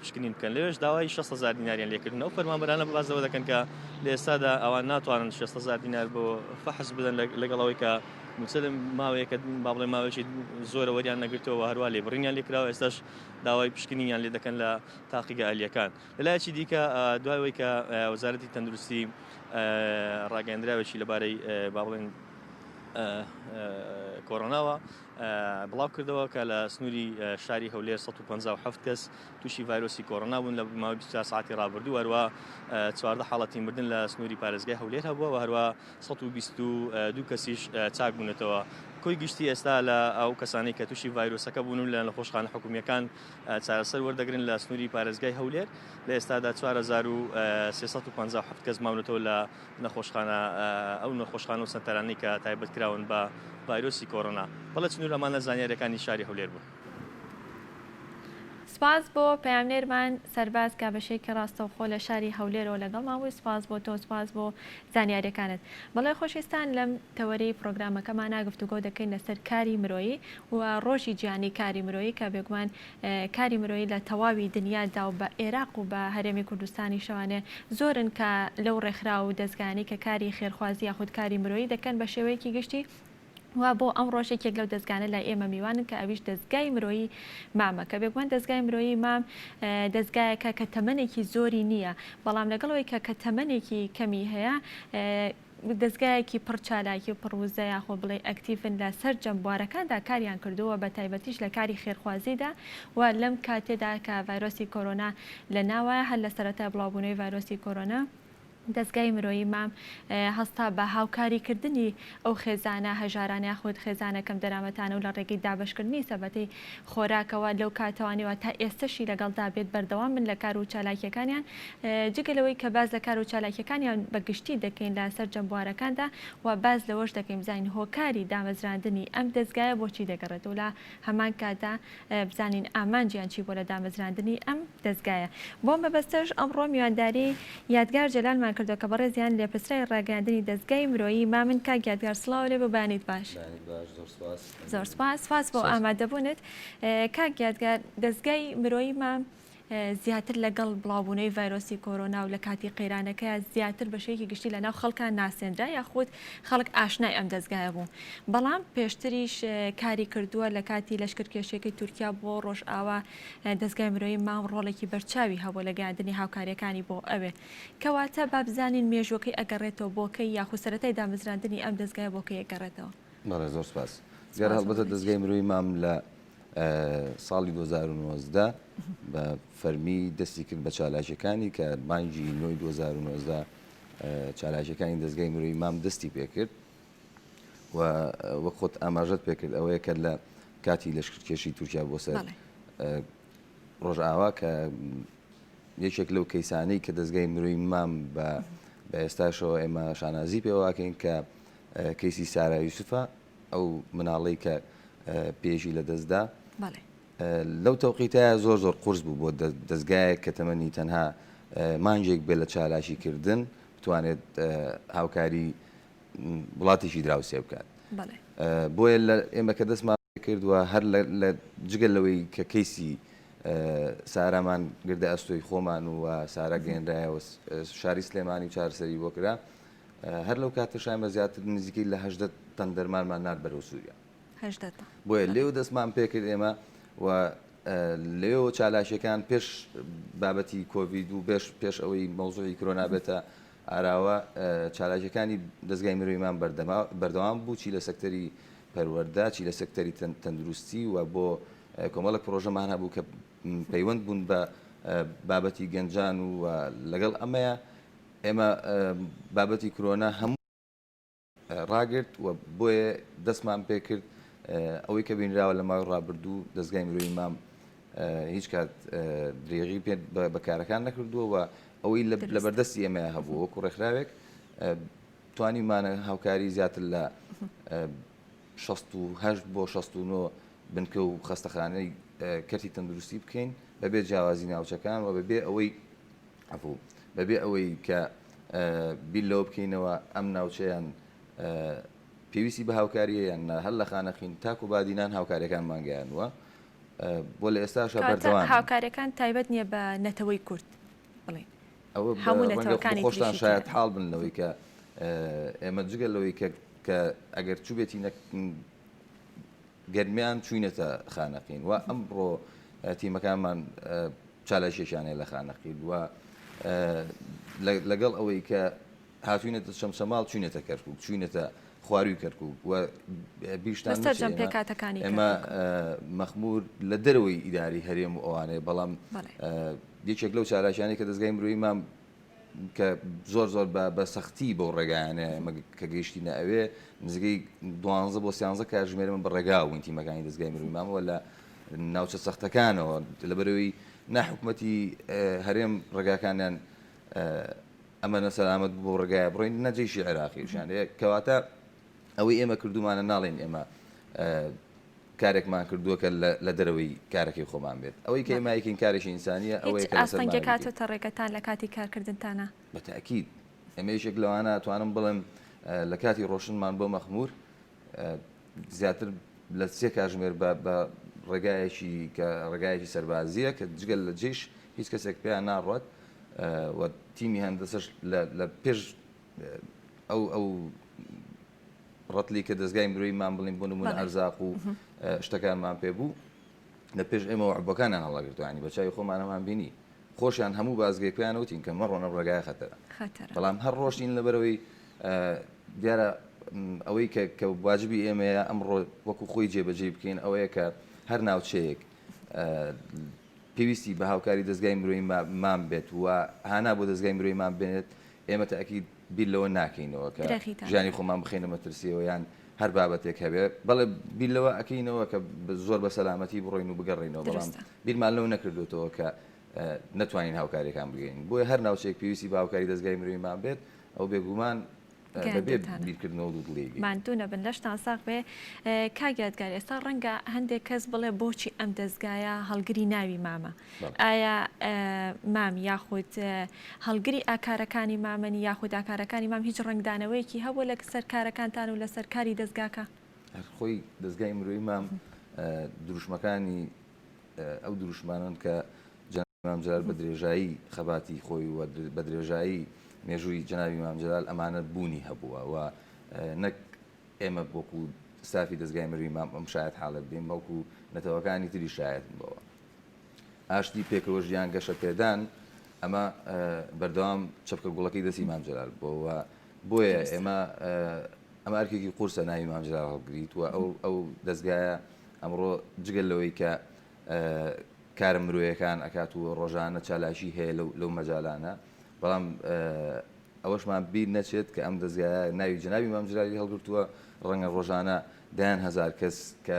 پشکنین بکەن لەوێش داوای 600 دیناریان لێکردن ئەو فەرمانبەرانە باس لەوە دەکەن کە لە ئێستادا ئەوان ناتوانن 600 دینار بۆ فەحس بدەن لەگەڵ ئەوەی کە مووچە ماوەیەکە با بڵێ ماوەیەکی زۆرە وەریان نەگرتەوە هەروە لێبڕینیان لێکراوە ئێستاش داوای پشکنینیان لێ دەکەن لە تاقیگە ئەهلیەکان لەلایەکی دیکە دوای ئەوەی کە وەزارەتی تەندروستی ڕاگەیەندراوێکی لەبارەی با بڵێن کۆرۆناوە بڵاو کردەوە کە لە سنووری شاری هەولێر 157 کەس تووشی ڤایرۆسی کۆرۆنا بوون لە ماوەی 24 ساعتی ڕابردوو هەروە 14 حاڵەتی مردن لە سنووری پارێزگای هەولێر هەبووە و هەروە 122 کەسیش چاک بوونەتەوە کۆی گشتی ئێستا لە ئەو کەسانەی کە تووشی ڤایرۆسەکە بوون و لە نەخۆشخانە حکومییەکان چارەسەر وەردەگرن لە سنووری پارێزگای هەولێر لە ئێستادا 4357 کەس ماونەتەوە لە نەخۆشخانە ئەو نەخۆشخانە و سەنتەرانەی کە تایبەت کراون بە ڤایرۆسی کۆرۆنا. بەڵێ چنور ئەمانە زانیاریەکانی شاری هەولێر بوون. سپاس بۆ پەیامنێرمان سەرباز کە بەشێکی ڕاستەوخۆ لە شاری هەولێرەوە لەگەڵمان بووی سپاس بۆ تۆ سپاس بۆ زانیاریەکانت. بەڵێ خۆشویستان لەم تەوەرەی پڕۆگرامەکەمانا گفتوگۆ دەکەین لەسەر کاری مرۆیی و ڕۆژی جیهانی کاری مرۆیی کە بێگومان کاری مرۆیی لە تەواوی دنیادا و بە ئێراق و بە هەرێمی کوردستانیشەوانێ زۆرن کە لەو ڕێکخراو و دەزگایانەی کە کاری خێرخوازی یاخود کاری مرۆیی دەکەن بە شێوەیەکی گشتی. و بۆ ئەمڕۆش یەکێک لەو دەزگانە لای ئێمە میوانن کە ئەویش دەزگای مرۆیی مامە کە بێگومان دەزگای مرۆیی مام دەزگایەکە کە تەمەنێکی زۆری نییە بەڵام لەگەڵ ئەوەی کە کە تەمەنێکی کەمی هەیە دەزگایەکی پڕ چالاکی و پڕ وزە یاخۆ بڵێ ئەکتیڤن لە سەرجەم بوارەکاندا کاریان کردووە بە تایبەتیش لە کاری خێرخوازیدا و لەم کاتێدا کە ڤایرۆسی کۆرۆنا لە ناوایە هەر لە سەرەتای بڵاوبوونەوەی ڤایرۆسی کۆرۆنا دەزگای مرۆیی مام هەستا بە هاوکاریکردنی ئەو خێزانە هەژارانە یاخود خێزانە کەمدەرامەتانە و لە ڕێگەی دابەشکردنی سەبەتەی خۆراکەوە لەو کاتەوانیوە تا ئێستەشی لەگەڵدا بێت بەردەوام بن لە کار و چالاکیەکانیان جگە لەوەی کە باس لە کار و چالاکیەکانیان بە گشتی دەکەین لە سەرجەم بوارەکاندا و باس لەوەش دەکەین بزانین هۆکاری دامەزراندنی ئەم دەزگایە بۆچی دەگەڕێتەوە لە هەمان کاتدا بزانین ئامانجیان چی بووە لە دامەزراندنی ئەم دەزگایە. بۆ مەبەستەش ئەمڕۆ میوانداری یادگار جەلالمان کردووە کە بەڕێزیان لێپرسراوی ڕاگەیاندنی دەزگای مرۆیی مامن. کاک یادگار سڵاو لێ بێ و بەیانیت باش. بەیانیت باش زۆر سوپاس. زۆر سوپاس سوپاس بۆ ئامادەبوونت. کاک یادگار دەزگای مرۆیی مام زیاتر لەگەڵ بڵاوبوونەوەی ڤایرۆسی کۆرۆنا و لە کاتی قەیرانەکەیا زیاتر بە شێوەیەکی گشتی لە ناو خەڵکا ناسێنرا یاخود خەڵک ئاشنای ئەم دەزگایە بوو بەڵام پێشتریش کاری کردووە لە کاتی لەشکرکێشیەکەی تورکیا بۆ ڕۆژئاوا دەزگای مرۆیی مام ڕۆڵێکی بەرچاوی هەبوو لە گەیاندنی هاوکاریەکانی بۆ ئەوێ کەواتە با بزانین مێژووەکەی ئەگەڕێتەوە بۆ کەی یاخود سەرەتای دامەزراندنی ئەم دەزگایە بۆ کەی ئەگەڕێتەوە؟ بەڵێ زۆر سپاس. دیارە هەڵبەتە دەزگای مرۆیی مام لە ساڵی 2019 بە فەرمی دەستی کرد بە چالاکیەکانی کە مانگی نۆی 2019 چالاکیەکانی دەزگای مرۆیی مام دەستی پێکرد و وەک خۆت ئاماژەت پێکرد ئەوەیە کە لە کاتی لەشکرکێشی تورکیا بۆ سەر ڕۆژئاوا کە یەکێک لەو کەیسانەی کە دەزگای مرۆی مام بە بە ئێستاشەوە ئێمە شانازی پێواکەین کە کەیسی سارا یوسفە ئەو مناڵەی کە پێشی لە دەستدا لەو تەوقیتە زۆر زۆر قورس بوو بۆ دەستگایەک کە تەمەنی تەنها مانگێک بێ لە چالاکی کردن بتوانێت هاوکاری وڵاتێکی دراوسێ بکات بۆیە لە ئێمە کە دەستمان کردووە هەر لە جگە لەوەی کە کەیسی سارامان گردە ئەستۆی خۆمان و سارا گەێنرایەوە شاری سلێمانی و چارەسەری بۆ کرا هەر لەو کاتەشا ئێمە زیاتر نزیکەی لە 18 تەن دەرمانمان نارد بەرەو سووریا. 18 تەن. بۆیە لێو دەستمان پێکرد ئێمە و لەوێوە چالاکیەکان پێش بابەتی کۆڤید و پێش پێش ئەوەی مەوزوعی کرۆنا بێتە ئاراوە چالاکیەکانی دەزگای مرۆیمان بەردەوام بوو چی لە سەکتەری پەروەردە چی لە سەکتەری تەندروستی و بۆ کۆمەڵک پرۆژەمان هەبوو کە پەیوەند بوون بە بابەتی گەنجان و لەگەڵ ئەمەیە ئێمە بابەتی کرۆنا هەموو ڕاگرت و بۆیە دەستمان پێکرد ئەوەی کە بینراوە لە ماوەی ڕابردوو دەزگای مرۆیی مام هیچ کات درێغی پێ بە کارەکان نەکردووە و ئەوەی لە بەردەستی ئێمە هەبوو وەکو ڕێکخراوێک توانیمانە هاوکاری زیاتر لە 68 بۆ 69 بنکە و خەستەخانەی کەرتی تەندروستی بکەین بەبێ جیاوازی ناوچەکان و بەبێ ئەوەی عەفو، بەبێ ئەوەی کە بیر لەوە بکەینەوە ئەم ناوچەیان پێویستی بە هاوکاریە یان نا، هەر لە خانەقین تاکو بادینان هاوکاریەکانمان گەیاندووە بۆ لە ئێستاشا کەواتە بەردەوامین. هاوکاریەکان تایبەت نییە بە نەتەوەی کورد بڵێین ئەوە هەموو ڕەنگە نەتەوەکانی خۆشتان تریشی تێدا. شایەتحاڵ بن لەوەی کە ئێمە جگە لەوەی کە کە ئەگەر چووبێتینە گەرمیان چووینەتە خانەقین و ئەمڕۆ تیمەکانمان چالاکیەکیان هەیە لە خانەقین و لەگەڵ ئەوەی کە هاتوینەتە چەمچەماڵ چوینەتە کەرکک چوینەتە خواروی کەرکک و بیشتان سەرجەم پێکاتەکانی ئێمە مەخمور لە دەرەوەی ئیداری هەرێم و ئەوانەیە بەڵام یەکێک لەو چالاکیانەی کە دەزگای مرۆیی مام کە زۆر زۆر بە بە سەختی بەو ڕێگایانە ئێمە کە گەیشتینە ئەوێ نزیکەی دوانزە بۆ سیانزە کاتژمێر من بە ڕێگا بووین تیمەکانی دەزگای مرۆیی مامەوە لە ناوچە سەختەکانەوە لەبەرەوەی نا حکومەتی هەرێم ڕێگاکانیان ئەمە نەسەلامەت بۆ ڕێگایە بڕۆین نە جەیشی عێراقیشیان کەواتە ئەوەی ئێمە کردومانە ناڵێن ئێمە کارێکمان کردووە کە لە دەرەوەی کارەکەی خۆمان بێت. ئەوەی کە ئێمە ئەیکەین کارێکی ئینسانییە، هیچ ئەوەیە کە لەسەرمان ئاستەنگێک بیکەین. هاتۆتە ڕێگەتان لە کاتی کارکردنتانا؟ بە تەئکید. ئێمە یەکێک لەوانە ئەتوانم بڵێم لە کاتی ڕۆشتنمان بۆ مەخموور زیاتر لە سێ کاژمێر بە بە ڕێگایەکی کە ڕێگایەکی سەربازییە کە جگە لە جەیش هیچ کەسێک پێیان ناڕوات و تیمی هەندەسەش لە لە پێش ئەو ئەو. ڕەتلی کە دەزگای مرۆیی مام بڵین بۆ نمونە ئەرزاق و شتەکانمان پێ بوو لە پێش ئێمەوە عبەکانیان هەڵەگرتوانی بە چاوی خۆمانەمان بینی خۆشیان هەموو بازگەی پێیان وتین کە مەڕۆنە ڕێگای خەتەرە بەڵام هەر ڕۆشتین لەبەرەوەی دیارە ئەوەی کە کە واجبی ئێمەیە ئەمڕۆ وەکو خۆی جێبەجێ بکەین ئەوەیە کە هەر ناوچەیەک پێویستی بە هاوکاری دەزگای مرۆیی مام بێت و هانا بۆ دەزگای مرۆیی مام بێنێت، ئێمە تەئکید بیر لەوە ناکەینەوە کە ژیانی خۆمان بخەینە مەترسیەوە یان هەر بابەتێک هەبێ، بەڵێ بیر لەوە ئەکەینەوە کە زۆر بە سەلامەتی بڕۆین و بگەڕێینەوە، بەڵام بیرمان لەوە نەکردوێتەوە کە نەتوانین هاوکاریەکان بگەین. بۆیە هەر ناوچەیەک پێویستی بە هاوکاری دەزگای مرۆیی مام بێت، ئەو بێگومان بەبێ بیرکردنەوە دوودڵیی. ماندوو نەبن لەشتان ساغ بێ کاک یادگار ئێستا ڕەنگە هەندێک کەس بڵێ بۆچی ئەم دەزگایە هەڵگری ناوی مامە ئایا مام یاخود هەڵگری ئاکارەکانی مامن یاخود ئاکارەکانی مام هیچ ڕەنگدانەوەیەکی هەبوو لە سەر کارەکانتان و لەسەر کاری دەزگاکە؟ هەر خۆی دەزگای مرۆیی مام دروشمەکانی ئەو دروشمانەن کە مام جەلال بە درێژایی خەباتی خۆی و بە درێژایی مێژووی جەنابی مام جەلال ئەمانە بوونی هەبووە و نەک ئێمە وەکو ستافی دەزگای مروی مام ئەم شایەت حاڵە بدەین بەڵکو نەتەوەکانی تری شایەتن بەوە. ئاشتی پێکەوە ژیان گەشە پێدان ئەمە بەردەوام چەپکە گوڵەکەی دەستی مام جەلال بووە و بۆیە ئێمە ئەمە ئەرکێکی قورسە ناوی مام جەلال هەڵگریت و ئەو ئەو دەزگایە ئەمڕۆ جگە لەوەی کە کارە مرۆیەکان ئەکات و ڕۆژانە چالاکی هەیە لەو مەجالانە، بەڵام ئەوەشمان بیر نەچێت کە ئەم دەزگایە ناوی جەنابی مام جەلالی هەڵگرتووە، ڕەنگە ڕۆژانە دەیان 1000 کەس کە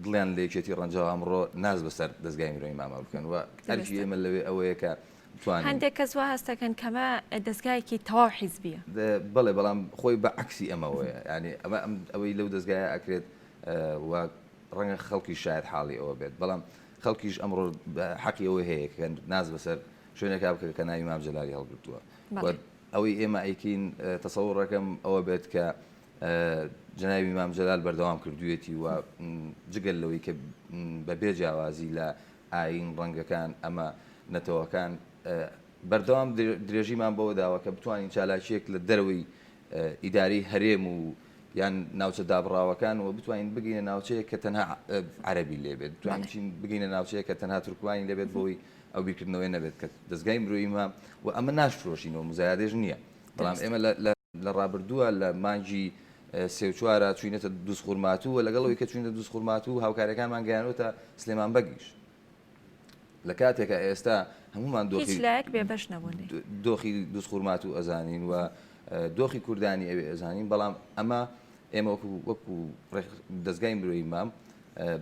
دڵیان لە یەکێتی ڕەنجاوە ئەمڕۆ ناز بەسەر دەزگای مرۆیی ماما بکەن و ئەرکی ئێمە لەوێ ئەوەیە کە بتوانین. هەندێک کەس وا هەست دەکەن کەمە دەزگایەکی تەواو حیزبییە. بەڵێ، بەڵام خۆی بە عەکسی ئەمەوەیە، یانی ئەمە ئەوەی لەو دەزگایە ئەکرێت و ڕەنگە خەڵکیش شایەت حاڵی ئەوە بێت، بەڵام خەڵکیش ئەمڕۆ حەقی ئەوەی هەیە کە ناز بەسەر شوێنێکا بکە کە ناوی مام جەلالی هەڵگرتووە. ئەوەی ئێمە ئەیکەین تەسەوڕەکەم ئەوە بێت کە جەنابی مام جەلال بەردەوام کردوویەتی و جگەل لەوەی کە بە بێ جیاوازی لە ئایین، ڕەنگەکان، ئەمە نەتەوەکان بەردەوام درێژیمان بەوە داوە کە بتوانین چالاکییەک لە دەرەوەی ئیدارەی هەرێم و یان ناوچە دابڕاوەکان و بتوانین بگەینە ناوچەیەک کە تەنها عەرەبی لێ بێت، بتوانین بچین بگەینە ناوچەیەک کە تەنها تورکمانی لێ بێت بۆی ئەو بیرکردنەوەی نەبێت کە دەزگای مرۆیی ما و ئەمە ناشفرۆشینەوە مزایادێش نییە، بەڵام ئێمە لە ڕابردووە لە مانگی سێ و چوارە چوینەتە دوزخورماتوو و لەگەڵ ئەوەی کە چوینەتە دوزخورماتوو هاوکاریەکانمان گەیانوەتە سلێمان بەگیش. لە کاتێکا ئێستا هەموومان دۆخی هیچ لایەک بێبەش نەبوون لێی. دۆخی دوزخورماتوو ئەزانین و دۆخی کوردانی ئەوێ ئەزانین، بەڵام ئەمە ئێمە وەکو وەکو دەزگای مرۆیی مام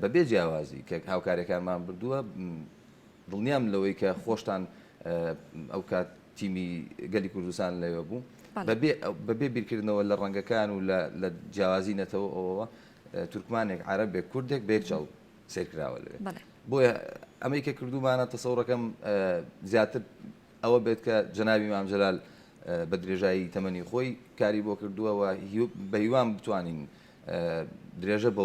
بە بێ جیاوازی کە هاوکاریەکانمان بردووە دڵنیام لەوەی کە خۆشتان ئەو کات تیمی گەلی کوردستان لەوێ بوو بەبێ بەبێ بیرکردنەوە لە ڕەنگەکان و لە جیاوازی نەتەوە ئەوەوە تورکمانێک عەرەبێک کوردێک بە یەک چاو سەیر کراوە لەوێ. بۆیە ئەمەی کە کردوومانە تەسەوڕەکەم زیاتر ئەوە بێت کە جەنابی مام جەلال بە درێژایی تەمەنی خۆی کاری بۆ کردووە و بە هیوام بتوانین درێژە بە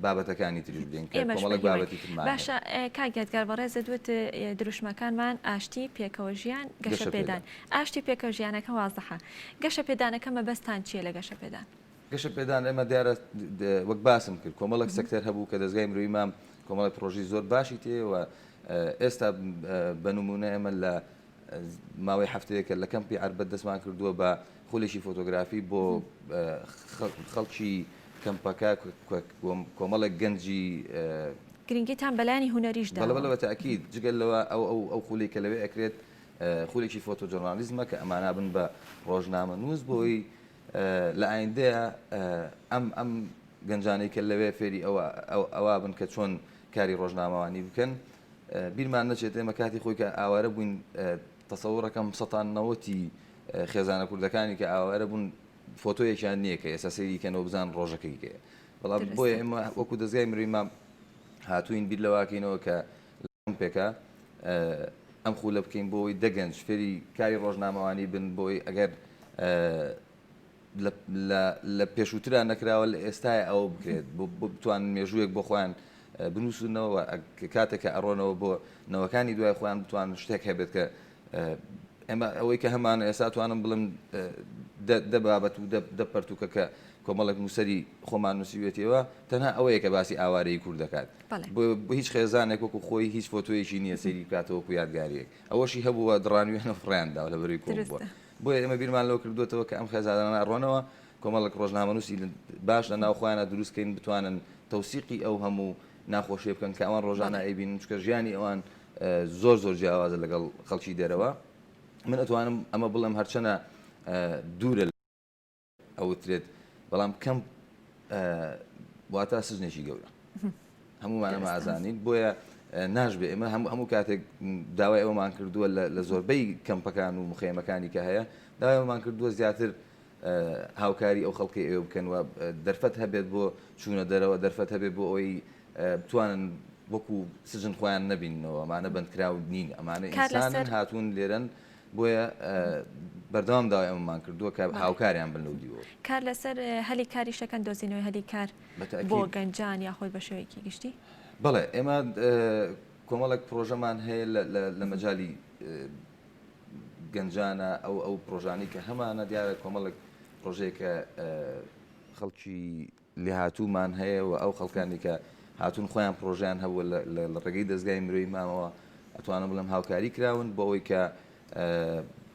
بابەتەکانی تریش بدەین کە کۆمەڵێک بابەتی ترمان هەیە. باشە کاک یادگار بەڕێزت وت دروشمەکانمان ئاشتی، پێکەوە ژیان، گەشەپێدان. ئاشتی پێکەوە ژیانەکە وازحە. گەشەپێدانەکە مەبەستتان چییە لە گەشەپێدان؟ گەشەپێدان ئێمە دیارە وەک باسم کرد کۆمەڵێک سەکتەر هەبوو کە دەزگای مرۆیی مام کۆمەڵێک پرۆژەی زۆر باشی تێ و ئێستا بە نمونە ئێمە لە ماوەی هەفتەیەکە لە کەمپی عەربەت دەستمان کردووە بە خولێکی فۆتۆگرافی بۆ خەڵکی کەمپەکە کۆمەڵێک گەنجی گرنگیتان بەلایەنی هونەریش داوە. بەڵێ بەڵێ بە تەئکید جگە لەوە ئەو ئەو ئەو خولەی کە لەوێ ئەکرێت خولێکی فۆتۆجۆرنالیزمە کە ئەمانە بن بە ڕۆژنامەنووس بۆی لە ئایندەیا ئەم ئەم گەنجانەی کە لەوێ فێری ئەوە ئەوە بن کە چۆن کاری ڕۆژنامەوانی بکەن بیرمان نەچێت ئێمە کاتی خۆی کە ئاوارە بووین تەسەوڕەکەم سەتان نەوەتی خێزانە کوردەکانی کە ئاوارە بوون فۆتۆیەکیان نییە کە ئێستا سەیری کەنەوە بزان ڕۆژەکەی کەیە بەڵام بۆیە ئێمە وەکو دەزگای مرۆیی مام هاتوین بیر لەواکەینەوە کە پێکا ئەم خولە بکەین بۆ ئەوەی دە گەنج فێری کاری ڕۆژنامەوانی بن بۆی ئەگەر لە پێشووترا نەکراوە لە ئێستای ئەوە بکرێت بۆ بتوان مێژوویەک بۆ خۆیان بنووسنەوە کاتێک کە ئەڕۆنەوە بۆ نەوەکانی دوای خۆیان بتوان شتێک هەبێت کە ئێمە ئەوەی کە هەمان ئێستا توانم بڵم دە بابەت و دە پەرتوکە کە کۆمەڵێک نووسەری خۆمان نووسیوێتیەوە تەنها ئەوەیە کە باسی ئاوارەیی کورد دەکات. بۆ هیچ خێزانێک وەکو خۆی هیچ فۆتۆیەکی نییە سەیری بکاتەوە وەکو یادگارییەک. ئەوەشی هەبووە دڕانویانە و فڕێیان داوە لەبەرەی کۆم بووە. بۆیە ئێمە بیرمان لەوە کردووەتەوە کە ئەم خێزانانە ئەڕۆنەوە کۆمەڵێک ڕۆژنامەنووسی باش لە ناو خۆیانا دروست کەین بتوانن تەوسیقی ئەو هەموو ناخۆشیە بکەن کە ئەوان ڕۆژانە ئەیبینن چونکە ژیانی ئەوان زۆر زۆر جیاوازە لەگەڵ خەڵکی دەرەوە. من ئەتوانم ئەمە بڵێم هەرچەنە دوورە ئەوترێت بەڵام کەم واتا سجنێکی گەورە هەمومان ئەمە ئازانین بۆیە ناشبێ ئێمە هەموو هەموو کاتێک داوای ئەومان کردووە لە زۆربەی کەمپەکان و مخێمەکانی کە هەیە داوای ئەومان کردووە زیاتر هاوکاری ئەو خەڵکی ئەوێ بکەن و دەرفەت هەبێت بۆ چوونە دەرەوە دەرفەت هەبێت بۆ ئەوەی بتوانن وەکو سجن خۆیان نەبیننەوە ئەمانە بەندکراو نین ئەمانە ئینسانن هاتوون لێرەن بۆیە بەردەوام داوای ئەمەمان کردووە کە هاوکاریان بن لەو دیوەوە. کار لەسەر هەلی کاریش دەکەن، دۆزینەوەی هەلی کار بۆ گەنجان یاخود بە شێوەیەکی گشتی؟ بەڵێ ئێمە کۆمەڵێک پرۆژەمان هەیە لە مەجالی گەنجانە ئەو ئەو پرۆژانەی کە هەمانە دیارە کۆمەڵێک پرۆژەیەکە خەڵکی لێهاتوومان هەیە و ئەو خەڵکانی کە هاتوون خۆیان پڕۆژەیان هەبووە لە ڕێگەی دەزگای مرۆیی مامەوە ئەتوانم بڵێم هاوکاری کراون بۆ ئەوەی کە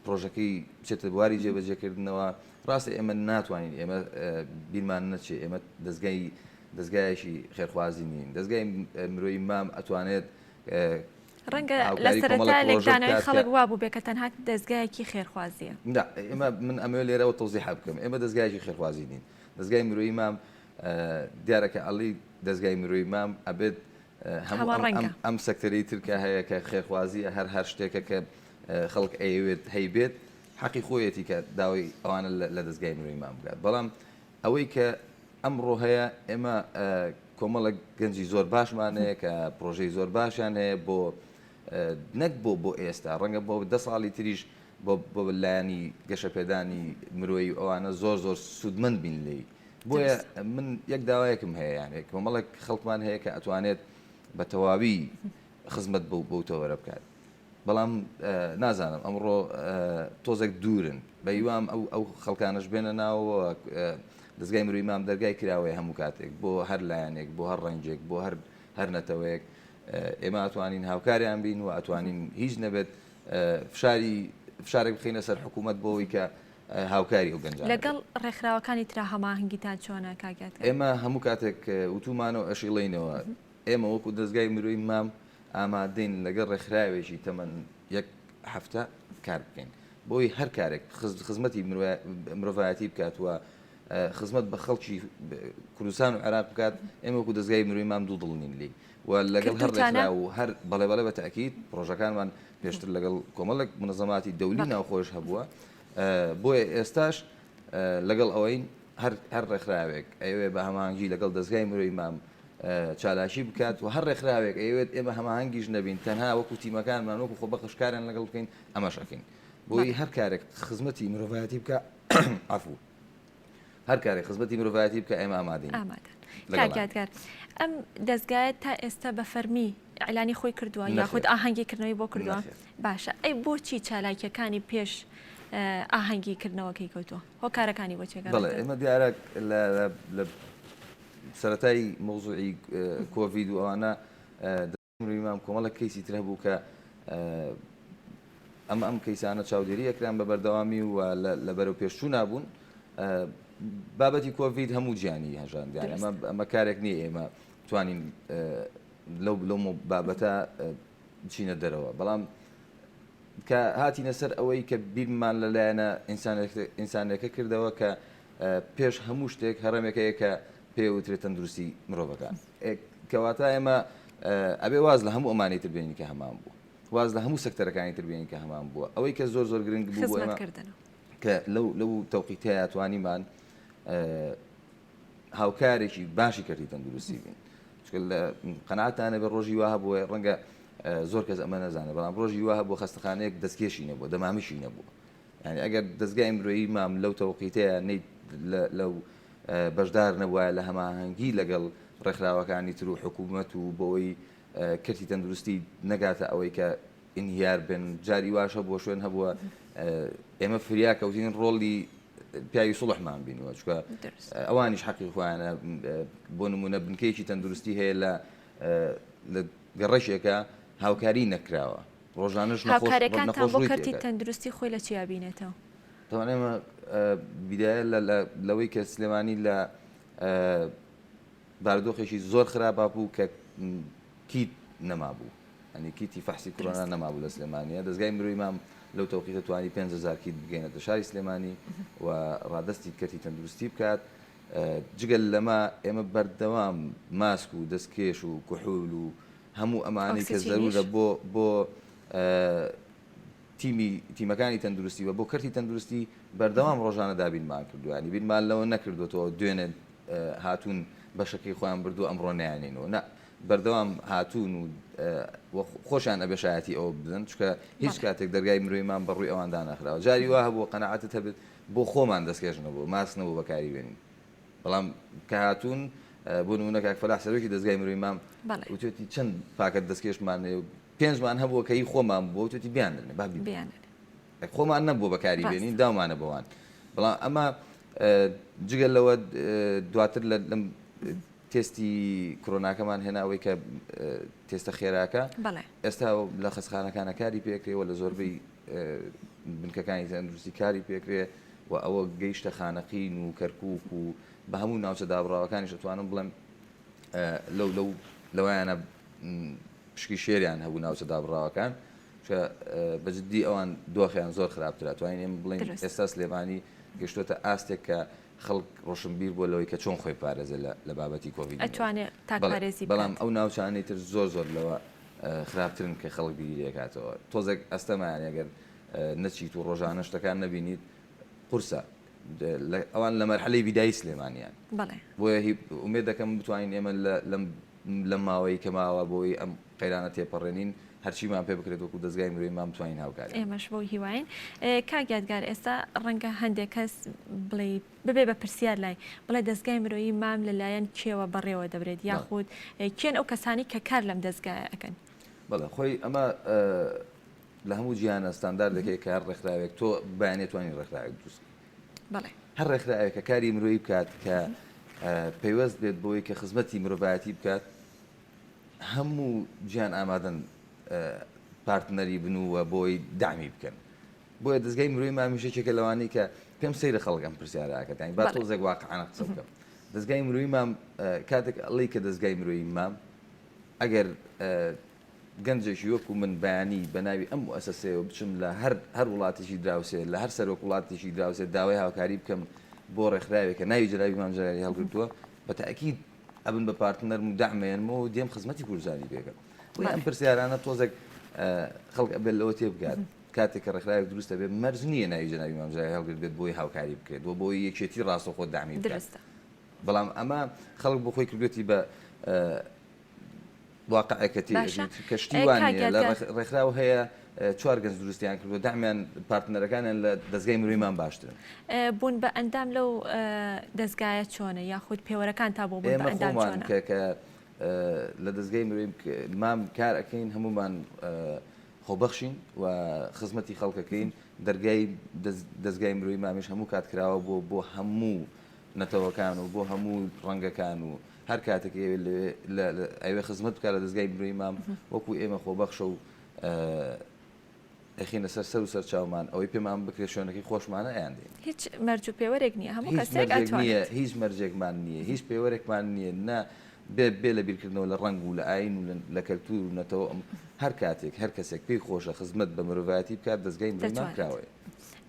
پڕۆژەکەی بچێتە بواری جێبەجێکردنەوە. ڕاستە ئێمە ناتوانین ئێمە بیرمان نەچێ ئێمە دەزگای دەزگایەکی خێرخوازی نین. دەزگای مرۆیی مام ئەتوانێت ڕەنگە لە سەرەتا لێکدانەوەی خەڵک وا بووبێ کە تەنها دەزگایەکی خێرخوازییە. نا ئێمە من ئەمەوێ لێرەوە تەوزیحە بکەم ئێمە دەزگایەکی خێرخوازی نین. دەزگای مرۆیی مام دیارە کە ئەڵی دەزگای مرۆیی مام ئەبێت هەموو ئەم سەکتەری تر کە هەیە کە خێرخوازیە هەر هەر شتێکە کە خەڵک ئەیەوێت هەیبێت حەقی خۆیەتی کە داوای ئەوانە لە دەزگای مرۆیی مام بکات بەڵام ئەوەی کە ئەمڕۆ هەیە ئێمە کۆمەڵێک گەنجی زۆر باشمان هەیە کە پرۆژەی زۆر باشیان هەیە بۆ نەک بۆ بۆ ئێستا ڕەنگە بۆ دە ساڵی تریش بۆ بۆ لایەنی گەشەپێدانی مرۆیی و ئەوانە زۆر زۆر سوودمەند بین لێی بۆیە من یەک داوایەکم هەیە یانێ کۆمەڵێک خەڵکمان هەیە کە ئەتوانێت بە تەواوی خزمەت بەو بەو تەوەرە بکات بەڵام نازانم ئەمڕۆ تۆزێک دوورن بە هیوام ئەو ئەو خەڵکانەش بێنە ناوەوە دەستگای مرۆی مام دەرگای کراوەیە هەموو کاتێک بۆ هەر لایەنێک بۆ هەر ڕەنگێک بۆ هەر هەر نەتەوەیەک ئێمە ئەتوانین هاوکاریان بین و ئەتوانین هیچ نەبێت فشاری فشارێک بخەینە سەر حکوومەت بۆ ئەوەی کە هاوکاری ئەو گەنجانە لەگەڵ ڕێکخراوەکانی ترا هەماهەنگیتان چۆنە کاک یادگار؟ ئێمە هەموو کاتێک وتوومانە و ئەشیڵێینەوە ئێمە وەکو دەزگای مرۆی مام ئامادەین لەگەڵ ڕێکخراوێکی تەمەن یەک هەفتە کار بکەین بۆی هەر کارێک خزمەتی مرۆڤایەتی بکات و خزمەت بە خەڵکی کوردستان و عێراق بکات ئێمە وەکو دەزگای مرۆی مام دوو دڵ نین لێی و لەگەڵ هەر ڕێکخراو و هەر بەڵێ بەڵێ بە تەئکید پڕۆژەکانمان پێشتر لەگەڵ کۆمەڵێک مونەزەماتی دەولی ناوخۆش هەبووە بۆیە ئێستاش لەگەڵ ئەوەین هەر هەر ڕێکخراوێک ئەیەوێ بە هەماهەنگی لەگەڵ دەزگای مرۆی مام چالاکی بکات و هەر ڕێکخراوێک ئەیەوێت ئێمە هەماهەنگیش نەبین تەنها وەکو تیمەکانمان وەکو خۆبەخش کاریان لەگەڵ بکەین ئەمەش ئەکەین بۆی هەر کارێک خزمەتی مرۆڤایەتی بکە عەفو هەر کارێک خزمەتی مرۆڤایەتی بکە ئێمە ئامادەین. ئامادەن. کاک یادگار ئەم دەزگایە تا ئێستا بە فەرمی ئیعلانی خۆی کردووە یاخود ئاهەنگی کردنەوەی بۆ کردووە؟ باشە ئەی بۆچی چالاکیەکانی پێش ئاهەنگی کردنەوەکەی کەوتووە؟ هۆکارەکانی بۆ چیە؟ بەڵێ ئێمە دیارە لە سەرەتای مەوزوعی کۆڤید و ئەوانە مام کۆمەڵێک کەیسی تر هەبوو کە ئەم ئەم کەیسانە چاودێری ئەکران بە بەردەوامی و لە بەرەو پێشچوو نابوون بابەتی کۆڤید هەموو جیانی هەژان دیار ئەمە ئەمە کارێک نییە ئێمە توانین لەو لەو بابەتە بچینە دەرەوە بەڵام کە هاتینە سەر ئەوەی کە بیرمان لە لایەنە ئینسانەکە کردەوە کە پێش هەموو شتێک هەڕەمێکەیە کە پێی وترێت تەندروستی مرۆڤەکان. کەواتە ئێمە ئەبێ واز لە هەموو ئەمانەی تر بێنین کە هەمان بووە. واز لە هەموو سەکتەرەکانی تر بێنین کە هەمان بووە. ئەوەی کە زۆر زۆر گرنگ بوو بۆ ئێمە کە لەو لەو تەوقیتەیە توانیمان هاوکارێکی باشی کەرتی تەندروستی بین. چونکە لە قەناعەتان نەبێ ڕۆژی وا هەبووە ڕەنگە زۆر کەس ئەمە نەزانێت بەڵام ڕۆژی وا هەبووە خەستەخانەیەک دەستکێشی نەبووە دەمامکی نەبووە. یانی ئەگەر دەزگای مرۆیی مام لەو تەوقیتەیە نەی لەو بەشدار نەبوایە لە هەماهەنگی لەگەڵ ڕێکخراوەکانی تر و حکوومەت و بۆی کەرتی تەندروستی نەگاتە ئەوەی کە ئینهیار بن جاری واش هەبووە شوێن هەبووە ئێمە فریا کەوتین ڕۆڵی پیاوی سوڵحمان بینوە چونکە ئەوانیش حەقی خۆیانە بۆ نمونە بنکەیەکی تەندروستی هەیە لە لە گەڕەکێکە هاوکاری نەکراوە ڕۆژانەش نەخۆش هاوکاریەکانتان نەخۆش بۆ ڕووی کەرتی تێکات. تەندروستی خۆی لە چیا بینێتەوە؟ تەبعەن ئێمە بیدایە لە لە لەوەی کە سلێمانی لە بارودۆخێکی زۆر خراپا بوو کە کیت نەمابوو یانی کیتی فەحسی کۆرۆنا نەمابوو لە سلێمانیە دەزگای مرۆی مام لەو تەوقیتە توانی 5000 کیت بگەینێتە شاری سلێمانی و ڕادەستی کەرتی تەندروستی بکات جگە لەمە ئێمە بەردەوام ماسک و دەستکێش و کحول و هەموو ئەمانەی کە زەرورە بۆ بۆ تیمی تیمەکانی تەندروستی و بۆ کەرتی تەندروستی بەردەوام ڕۆژانە دابینمان کردووە یانی بیرمان لەوە نەکردووەتەوە دوێنێ هاتوون بەشەکەی خۆیان بردووە ئەمڕۆ نەیانێنەوە نا بەردەوام هاتوون و خۆشیان ئەبێ شایەتی ئەوە بدەن چونکە هیچ کاتێک دەرگای مرۆیمان بە ڕووی ئەوان داناخراوە جاری وا هەبووە قەناعەتت هەبێت بۆ خۆمان دەستکێش نەبووە ماسک نەبوو بەکاری بێنین بەڵام کە هاتوون بۆ نمونە کاک فەلاح سەرۆکی دەزگای مرۆی مام وتوێتی چەند پاکەت دەستکێشمان هەیە و پێنجمان هەبووە کە هی خۆمان بووە وتوێتی بیاندرێ با بیانێ خۆمان نەبووە بەکاری بێنین داومانە بەوان بەڵام ئەمە جگە لەوە دواتر لەم تێستی کرۆناکەمان هێناوەی کە تێستە خێراکە ئێستا لە خەسخانەکانە کاری پێکرێ و لە زۆربەی بنکەکانی تەندروستی کاری پێکرێ و ئەوە گەیشتە خانەقین و کەرکوک و بە هەموو ناوچە دابڕاوەکانیش ئەتوانم بڵێم لەو لەو لەوایانە پشکی شێریان هەبوو ناوچە دابڕاوەکان کە بە جدی ئەوان دۆخیان زۆر خراپترە توانین ئێمە بڵێین ئێستا سلێمانی گەشتۆتە ئاستێک کە خەڵک ڕۆشنبیر بووە لەوەی کە چۆن خۆی پارێزێ لە بابەتی کۆڤید ئەتوانێ تاکپارێزی بەڵام ئەو ناوچانەی تر زۆر زۆر لەوە خراپترن کە خەڵک بیری لێکاتەوە تۆزێک ئەستەمایان ئەگەر نەچیت و ڕۆژانە شتەکان نەبینیت قورسە ئەوان لە مەرحەلەی بیدایی سلێمانیان بۆیە ئومێد دەکەم بتوانین ئێمە لەم لەم ماوەی کە ماوە بۆی ئەم قەیرانە تێپەڕێنین هەرچیمان پێ بکرێت وەکو دەزگای مرۆیمان بتوانین هاوکاری ئێمەش بەو هیواین کاک یادگار ئێستا ڕەنگە هەندێک کەس بڵێ ببێ بە پرسیار لای بڵێ دەزگای مرۆیی مام لەلایەن کێوە بەڕێوە دەبرێت یاخود کێن ئەو کەسانی کە کار لەم دەزگایە ئەکەن؟ بەڵێ خۆی ئەمە لە هەموو جیهانە ستانداردێک هەیە کە هەر ڕێکخراوێک تۆ بەیانی توانی ڕێکخراوێک دروست بەڵێ هەر ڕێکخراوێک کە کاری مرۆیی بکات کە پەیوەست بێت بۆی کە خزمەتی مرۆڤایەتی بکات هەموو جیان ئامادەن پارتنەری بن و بۆی دامی بکەن بۆیە دەزگای مرۆی مامیش یەکێکە لەوانەی کە پێم سەیرە خەڵک ئەم پرسیارە ئەکات یانی با تۆزێک واقعانە قسە بکەم دەزگای مرۆی مام کاتێک ئەڵێی کە دەزگای مرۆی مام ئەگەر گەنجێکی وەکو من بەیانی بە ناوی ئەم موئەسەسەیەوە بچم لە هەر هەر وڵاتێکی دراوسێ لە هەر سەرۆک وڵاتێکی دراوسێ داوای هاوکاری بکەم بۆ ڕێکخراوێک کە ناوی جەنابی مام جەلالی هەڵگرتووە بە تەئکید ئەبن بە پارتنەرم و دەعمەیەنمەوە و دێم خزمەتی کوردستانی پێکەم بۆیە ئەم پرسیارانە تۆزێک خەڵک ئەبێت لەوە تێبگات کاتێک کە ڕێکخراوێک دروست دەبێت مەرج نییە ناوی جەنابی مام جەلالی هەڵگرت بێت بۆی هاوکاری بکرێت و بۆی یەکێتی ڕاستەوخۆ دەعمی بکات دروستە. بەڵام ئەمە خەڵک بۆ خۆی کردوێتی بە واقعێک کە تێی باشە ئەژیت کە شتی وا کاک نییە لە یادگار ڕێکخراو هەیە چوار گەنج دروستیان کردووە دەعمیان پارتنەرەکانیان لە دەزگای مرۆیمان باشترن. بوون بە ئەندام لەو دەزگایە چۆنە یاخود پێوەرەکانتا بۆ بوون بە ئێمە ئەندام خۆمان چۆنە؟ کە کە لە دەزگای مرۆی مام کار ئەکەین هەموومان خۆبەخشین و خزمەتی خەڵکەکەین دەرگای دەزگای مرۆی مامیش هەموو کات کراوە بۆ بۆ هەموو نەتەوەکان و بۆ هەموو ڕەنگەکان و هەر کاتێک ئەوێ خزمەت بکات لە دەزگای مرۆی مام وەکو ئێمە خۆبەخشە و ئەخینە سەر سەر و سەر چاومان ئەوەی پێمان بکرێت شوێنەکەی خۆشمانە ئەیان دێین. هیچ مەرج و پێوەرێک نییە هەموو هیچ کەسێک مەرجێک نییە ئەتوانێت. هیچ مەرجێکمان نییە هیچ پێوەرێکمان نییە نە بێ بێ لە بیرکردنەوە لە ڕەنگ و لە ئایین و لە کەلتوور و نەتەوە هەر کاتێک هەر کەسێک پێی خۆشە خزمەت بە مرۆڤایەتی بکات دەزگای مرۆیمان دەتوانێت. کراوەیە.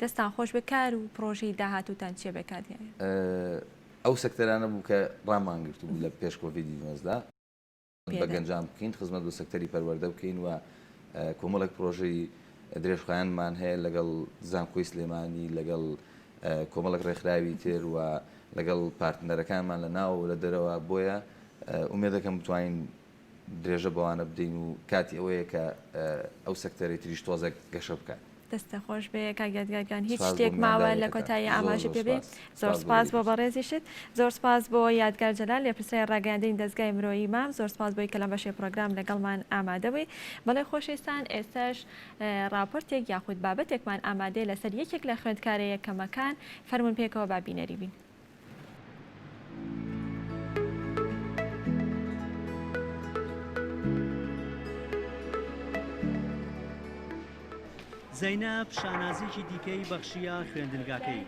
دەستان خۆش بێت کار و پڕۆژەی داهاتووتان چییە بێ کاک دیاری؟ ئەو سەکتەرانە بوو کە ڕامان گرتبوو لە پێش کۆڤیدی 19. بە گەنجان بکەین، خزمەت بە سەکتەری پەروەردە بکەین و کۆمەڵێک پرۆژەی درێژخایەنمان هەیە لەگەڵ زانکۆی سلێمانی، لەگەڵ کۆمەڵێک ڕێکخراوی تر و لەگەڵ پارتنەرەکانمان لە ناوەوە و لە دەرەوە، بۆیە ئومێد دەکەم بتوانین درێژە بەوانە بدەین و کاتی ئەوەیە کە ئەو سەکتەرەی تریش تۆزێک گەشە بکات. دەستت خۆش بێ کاک یادگار گیان هیچ سپاس بۆ شتێک ماوە لە میوانداریەکەتان کۆتایی زۆر ئاماژە زۆر پێ بێ سپاس زۆر سپاس بۆ سپاس بۆ گەلی بەڕێزیشت زۆر سپاس بۆ یادگار جەلال لێپرسراوی ڕاگەیاندنی دەزگای مرۆیی مام زۆر سپاس بۆی کە لەم بەشەی پڕۆگرام لەگەڵمان ئامادە بووی بەڵێ خۆشەویستان ئێستاش ڕاپۆرتێک یاخود بابەتێکمان ئامادەیە لەسەر یەکێک لە خوێندکارە یەکەمەکان فەرموون پێکەوە با بینەری بین. زەینەب شانازییەکی دیکەی بەخشییە خوێندنگاکەی.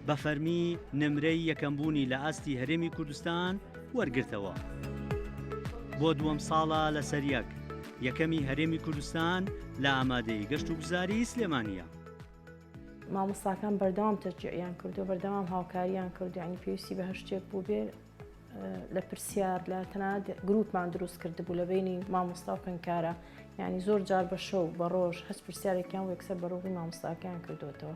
بە فەرمی نمرەی یەکەمبوونی لە ئاستی هەرێمی کوردستان وەرگرتەوە. بۆ دووەم ساڵە لەسەر یەک، یەکەمی هەرێمی کوردستان لە ئامادەیی گەشتوگوزاری سلێمانییە. مامۆستاکان بەردەوام تەشجیعیان کردو بەردەوام هاوکاریان کردو یعنی پێویستی بە هەر شتێک بوو بێ لە پرسیار لە تەنانەت گروپمان دروست کردبوو لە بینی مامۆستا و خوێندکارە یعنی زۆر جار بە شەو بە ڕۆژ هەچ پرسیارێکیان و یەکسەر بەڕووی مامۆستاکەیان کردوێتەوە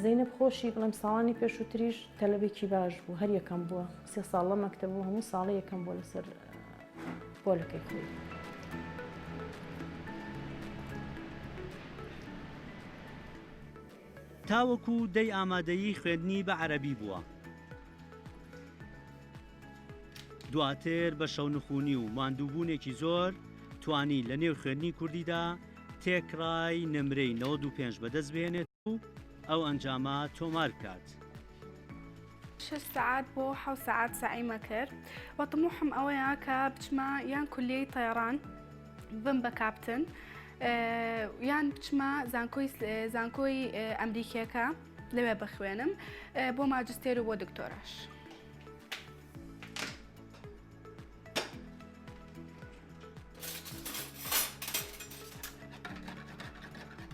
زەینەب خۆشی بڵێم ساڵانی پێشووتریش تەلەبێکی باش بوو هەر یەکەم بووە سێ ساڵ لە مەکتەب بوو هەموو ساڵی یەکەم بووە لەسەر پۆلەکەی خۆی. تاوەکو دەی ئامادەیی خوێندنی بە عەرەبی بووە. دواتر بە شەونخونی و ماندووبوونێکی زۆر توانی لە نێو خوێندنی کوردیدا تێکڕای نمرەی 95 بەدەست بهێنێت و ئەو ئەنجامە تۆمار بکات. شەش سەعات بۆ حەوت سەعات سەعیمە کرد و تموحم ئەوەیە کە بچمە یان کولیەی تەیەڕان بم بە کاپتن یان بچمە زانکۆی زانکۆی ئەمریکیەکە لەوێ بخوێنم بۆ ماجستێر و بۆ دکتۆراش.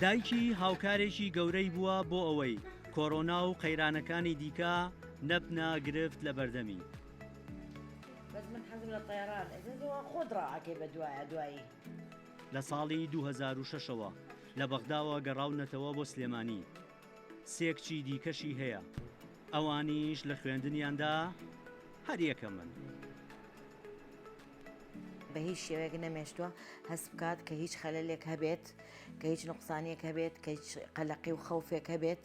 دایکی هاوکارێکی گەورەی بووە بۆ ئەوەی کۆرۆنا و قەیرانەکانی دیکە نەبنە گرفت لە بەردەمی. بەس من حەزم لە تەیەڕان ئێستا تۆ خۆت ڕائەکەی بە دوایە دوایی. لە ساڵی 2006 ەوە لە بەغداوە گەڕاونەتەوە بۆ سلێمانی، سێ کچی دیکەشی هەیە، ئەوانیش لە خوێندنیاندا هەر یەکەمن. بە هیچ شێوەیەک نەمێشتووە هەست بکات کە هیچ خەلەلێک هەبێت، کە هیچ نوقسانیەک هەبێت، کە هیچ قەلەقی و خەوفێک هەبێت،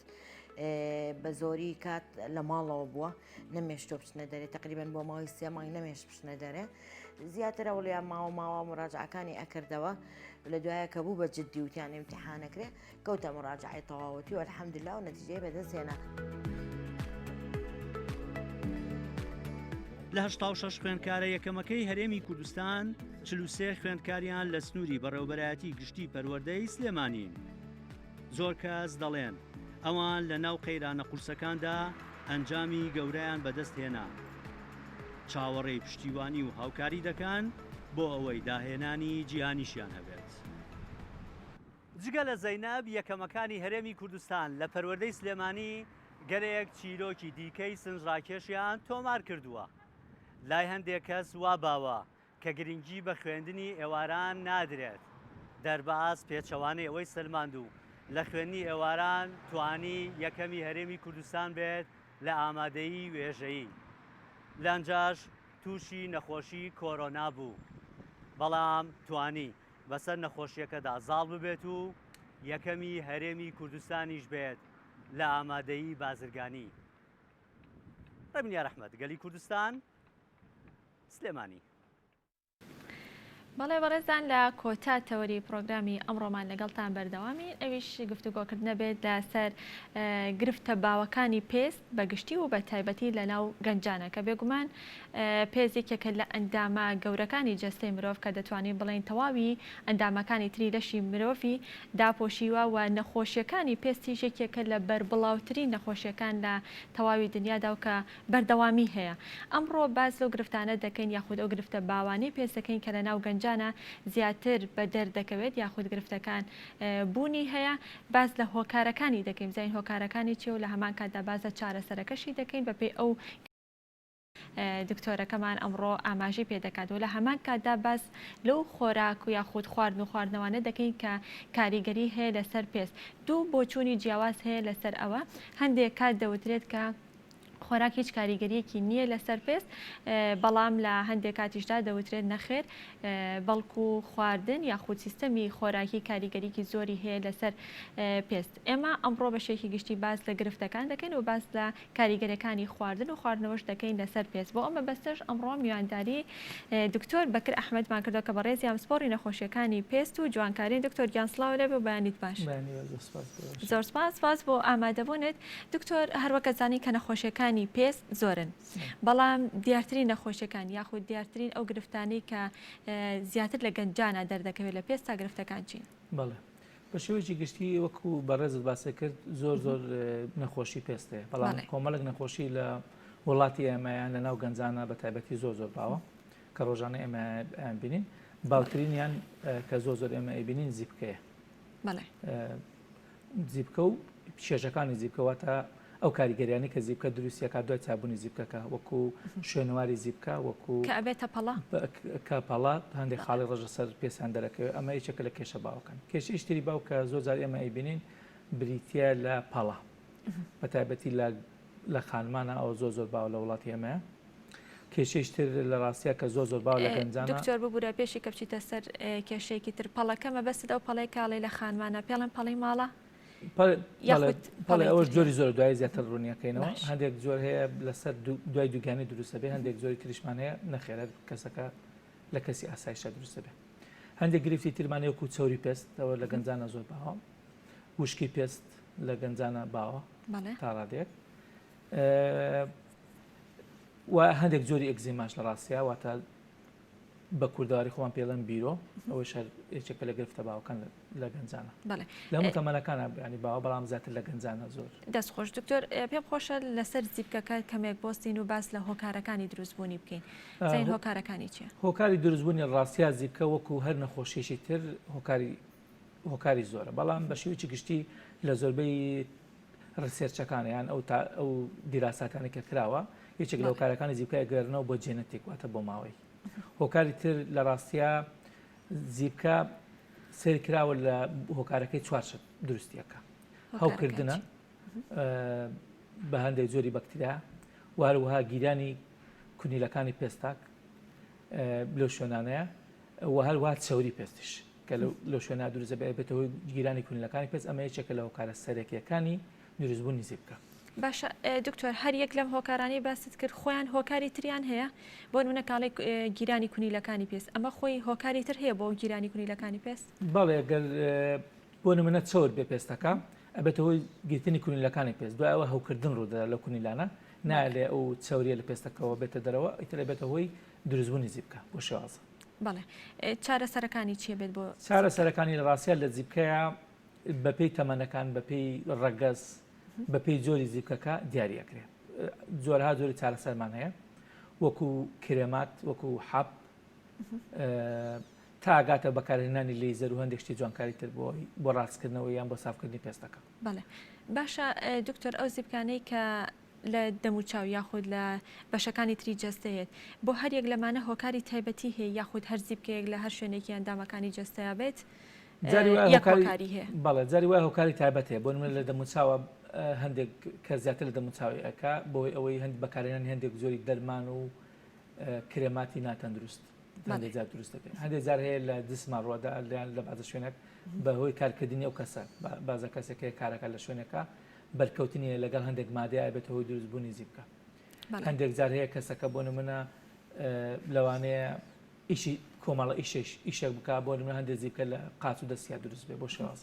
بە زۆری کات لە ماڵەوە بووە، نەمێشتووە بچنە دەرێ، تەقریبەن بۆ ماوەی سێ مانگ نەمێشت بچنە دەرێ. زیاتر ئەوڵیا ماوە ماوە مراجعەکانی ئەکردەوە، لە دوایە کە بوو بە جدی وتیان ئیمتیحانەکرێ، کەوتە مراجعەی تەواوەتی و الحمدللە و نەتیجەی بەدەست هێنا. لە 86 خوێندکارە یەکەمەکەی هەرێمی کوردستان 43 خوێندکاریان لە سنووری بەڕێوەبەرایەتی گشتی پەروەردەی سلێمانین. زۆر کەس دەڵێن ئەوان لە ناو قەیرانە قورسەکاندا ئەنجامی گەورەیان بەدەست هێنا. چاوەڕێی پشتیوانی و هاوکاری دەکەن بۆ ئەوەی داهێنانی جیهانیشیان هەبێت. جگە لە زەینەب، یەکەمەکانی هەرێمی کوردستان لە پەروەردەی سلێمانی گەلێک چیرۆکی دیکەی سنجڕاکێشیان تۆمار کردووە. لای هەندێک کەس وا باوە کە گرنگی بە خوێندنی ئێواران نادرێت. دەرباز پێچەوانەی ئەوەی سەلماند و لە خوێندنی ئێواران توانی یەکەمی هەرێمی کوردستان بێت لە ئامادەیی وێژەیی. لەنجاش تووشی نەخۆشی کۆرۆنا بوو، بەڵام توانی بەسەر نەخۆشییەکەدا زاڵ ببێت و یەکەمی هەرێمی کوردستانیش بێت لە ئامادەیی بازرگانی. ڕێبین یارئەحمەد، گەلی کوردستان، سلێمانی. بەڵێ بەڕێزان لە کۆتا تەوەری پرۆگرامی ئەمڕۆمان لەگەڵتان بەردەوامین ئەویش گفتوگۆکردنە بێت لەسەر گرفتە باوەکانی پێست بە گشتی و بە تایبەتی لە ناو گەنجانە کە بێگومان پێست یەکێکە لە ئەندامە گەورەکانی جەستەی مرۆڤ کە دەتوانین بڵێین تەواوی ئەندامەکانی تری لەشی مرۆڤی داپۆشیوە و نەخۆشیەکانی پێستیش یەکێکە لە بەربڵاوترین نەخۆشیەکان لە تەواوی دنیادا و کە بەردەوامی هەیە. ئەمڕۆ باس لەو گرفتانە دەکەین یاخود ئەو گرفتە باوانەی پێست دەکەین کە لە ناو گەنجانە زیاتر بەدەر دەکەوێت یاخود گرفتەکان بوونی هەیە باس لە هۆکارەکانی دەکەین بزانین هۆکارەکانی چیە و لە هەمان کاتدا باس لە چارەسەرەکەشی دەکەین بەپێی ئەو. دکتۆرەکەمان ئەمڕۆ ئاماژەی پێ دەکات و لە هەمان کاتدا باس لەو خۆراک و یاخود خواردن و خواردنەوانە دەکەین کە کاریگەری هەیە لەسەر پێست. دوو بۆچوونی جیاواز هەیە لەسەر ئەوە، هەندێک کات دەوترێت کە خۆراک هیچ کاریگەریەکی نییە لەسەر پێست، بەڵام لە هەندێک کاتیشدا دەوترێت نەخێر بەڵکو خواردن یاخود سیستەمی خۆراکی کاریگەریی زۆری هەیە لەسەر پێست. ئێمە ئەمڕۆ بە شێوەیەکی گشتی باس لە گرفتەکان دەکەین و باس لە کاریگەریەکانی خواردن و خواردنەوەش دەکەین لەسەر پێست بۆ ئەم مەبەستەش ئەمڕۆ میوانداری دکتۆر بەکر ئەحمەدمان کردوە کە بەڕێزیان پسپۆڕی نەخۆشیەکانی پێست و جوانکارین دکتۆر گیان سڵاو لێبێ و بەیانیت باش. زۆر سپاس سپاس بۆ ئامادەبوونت دکتۆر هەروەک ئەزانین کە نەخۆشیەکانی پێست زۆرن بەڵام دیارترین نەخۆشیەکان یاخود دیارترین ئەو گرفتانەی کە زیاتر لە گەنجانە دەردەکەوێت لە پێستا گرفتەکان چین؟ بەڵێ بە شێوەیەکی گشتی وەکو بەڕێزت باسی کرد زۆر زۆر نەخۆشی پێست هەیە بەڵام کۆمەڵێک نەخۆشی لە وڵاتی ئێمەیان لە ناو گەنجانە بە تایبەتی زۆر زۆر باوە کە ڕۆژانە ئێمە بینین باوترینیان کە زۆر زۆر ئێمە ئەیبینین زیپکەیە زیپکە و کێشەکانی زیپکە واتە ئەو کاریگەریانی کە زیپکە دروستیەکە دوای چابوونی زیپکەکە وەکو شوێنەواری زیپکە وەکو کە ئەبێتە پەڵە کە پەڵە هەندێک خاڵی ڕەش لەسەر پێستیان دەرەکەوێت ئەمە یەکێکە لە کێشە باوەکان کێشەی تری باو کە زۆر جار ئێمە ئەیبینین بریتە لە پەڵە بە تایبەتی لە لە خانمانە ئەوە زۆر زۆر باو لە وڵاتی ئێمەیە کێشەیش تر لە ڕاستیا کە زۆر زۆر باو لە گەنجانە. دکتۆر ببورە پێشی کە بچیتە سەر کێشەیەکی تر پەڵەکە مەبەستت ئەو پەڵەیە کە ئەڵێی لە خانمانە پێڵێن پەڵەی ماڵە؟ یاخود پەڵێ ئەوەش جۆری زۆر دوای زیاتر ڕوونیەکەینەوە هەندێک جۆر هەیە لەسەر دوای دووگیانی دروستە بێ هەندێک جۆری تریشمان هەیە نەخێرە کەسەکە لە کەسی ئاسایشە دروستە بێ هەندێک گرفتی ترمان وەکو چەوری پێست ئەوە لە گەنجانە زۆر باوە وشکی پێست لە گەنجانە باوە تا ڕادێک و هەندێک جۆری ئەکزیماش لە ڕاستیا واتە بە کوردەواری خۆمان پێڵێن بیرۆ ئەوەش هەر یەکێکە لە گرفتە باوەکان لە گەنجانە لە هەموو تەمەنەکانە ینی باوە بەڵام زیاتر لە گەنجانە زۆر. دەست خۆش دکتۆر پێم خۆشە لەسەر زیپکەکە کەمێک بۆستین و باس لە هۆکارەکانی دروستبوونی بکەین زین هۆکارەکانی چیە؟ هۆکاری دروستبوونی ڕاستیا زیپکە وەکو هەر نەخۆشیەکی تر هۆکاری هۆکاری زۆرە بەڵام بە شێوەیەکی گشتی لە زۆربەی research ەکان یان ئەو تا ئەو دیراساتانە کە کراوە یەکێک لە هۆکارەکانی زیپکە ئەگەرنەوە بۆ genetic واتە بۆ ماوەی هۆکاری تر لە ڕاستیا زیپکە سیر کراوە لە هۆکارەکەی چوارشت دروستیەکە هەوکردنە بە هەندێک جۆری بەکتریا و هەروەها گیرانی کونیلەکانی پێستاک لەو شوێنانەیە و هەروەها چەوری پێستیش کە لەو شوێنە دروست دەبێت ئەبێتە هۆی گیرانی کونیلەکانی پێست ئەمە یەکێکە لە هۆکارە سەرەکییەکانی دروستبوونی زیپکە. باشە دکتۆر هەر یەک لەم هۆکارانەی باست کرد خۆیان هۆکاری تریان هەیە؟ بۆ نمونە کاڵی گیرانی کونیلەکانی پێست ئەمە خۆی هۆکاری تر هەیە بۆ گیرانی کونیلەکانی پێست؟ بەڵێ گەر بۆ نمونە چەور بێ پێستەکە ئەبێتە هۆی گرتنی کونیلەکانی پێست دوای ئەوە هەوکردن ڕوودەدا لەو کونیلانە نایەلێ ئەو چەوریە لە پێستەکەوە بێتە دەرەوە ئیتر ئەبێتە هۆی دروستبوونی زیپکە بۆ شێوازە. بەڵێ چارەسەرەکانی چیە بێت بۆ چارەسەرەکانی لە ڕاستیا لە زیپکەیە بەپێی تەمەنەکان بەپێی ڕەگەز بەپێی جۆری زیپکەکە دیاری ئەکرێ جۆرها جۆری چارەسەرمان هەیە وەکو کرێمات وەکو حەب تا ئەگاتە بەکارهێنانی لەیزەر و هەندێک شتی جوانکاری تر بۆ بۆ ڕاستکردنەوە یان بۆ سافکردنی پێستەکە. بەڵێ باشە دکتۆر ئەو زیپکانەی کە لە دەموچاو یاخود لە بەشەکانی تری جەستەیەت، بۆ هەر یەک لەمانە هۆکاری تایبەتی هەیە یاخود هەر زیپکەیەک لە هەر شوێنێکی ئەندامەکانی جەستەیا بێت جاری وایە یەک هۆکاری هۆکاری هەیە؟ بەڵێ جاری وایە هۆکاری تایبەت هەیە بۆ نمونە لە دەموچاوە هەندێک کەس زیاتر لە دەموچاوی ئەکا بەهۆی ئەوەی هەند بەکارهێنانی هەندێک جۆری دەرمان و کرێماتی ناتەندروست هەندێک جار دروست دەبێت هەندێک جار هەیە لە جسمان ڕوەدا یان لە بازە شوێنێک بەهۆی کارکردنی ئەو کەسە بازە کەسێک هەیە کارەکە لە شوێنێکە بەرکەوتنی هەیە لەگەڵ هەندێک مادەیە ئەبێتە هۆی دروستبوونی زیپکە. هەندێک جار هەیە کەسەکە بۆ نمونە لەوانەیە ئیشی کۆمەڵە ئیشێش ئیشێک بک بۆ نمونە هەندێک زیپکە لە قاچ و دەستیا دروست بێ بۆ شێواز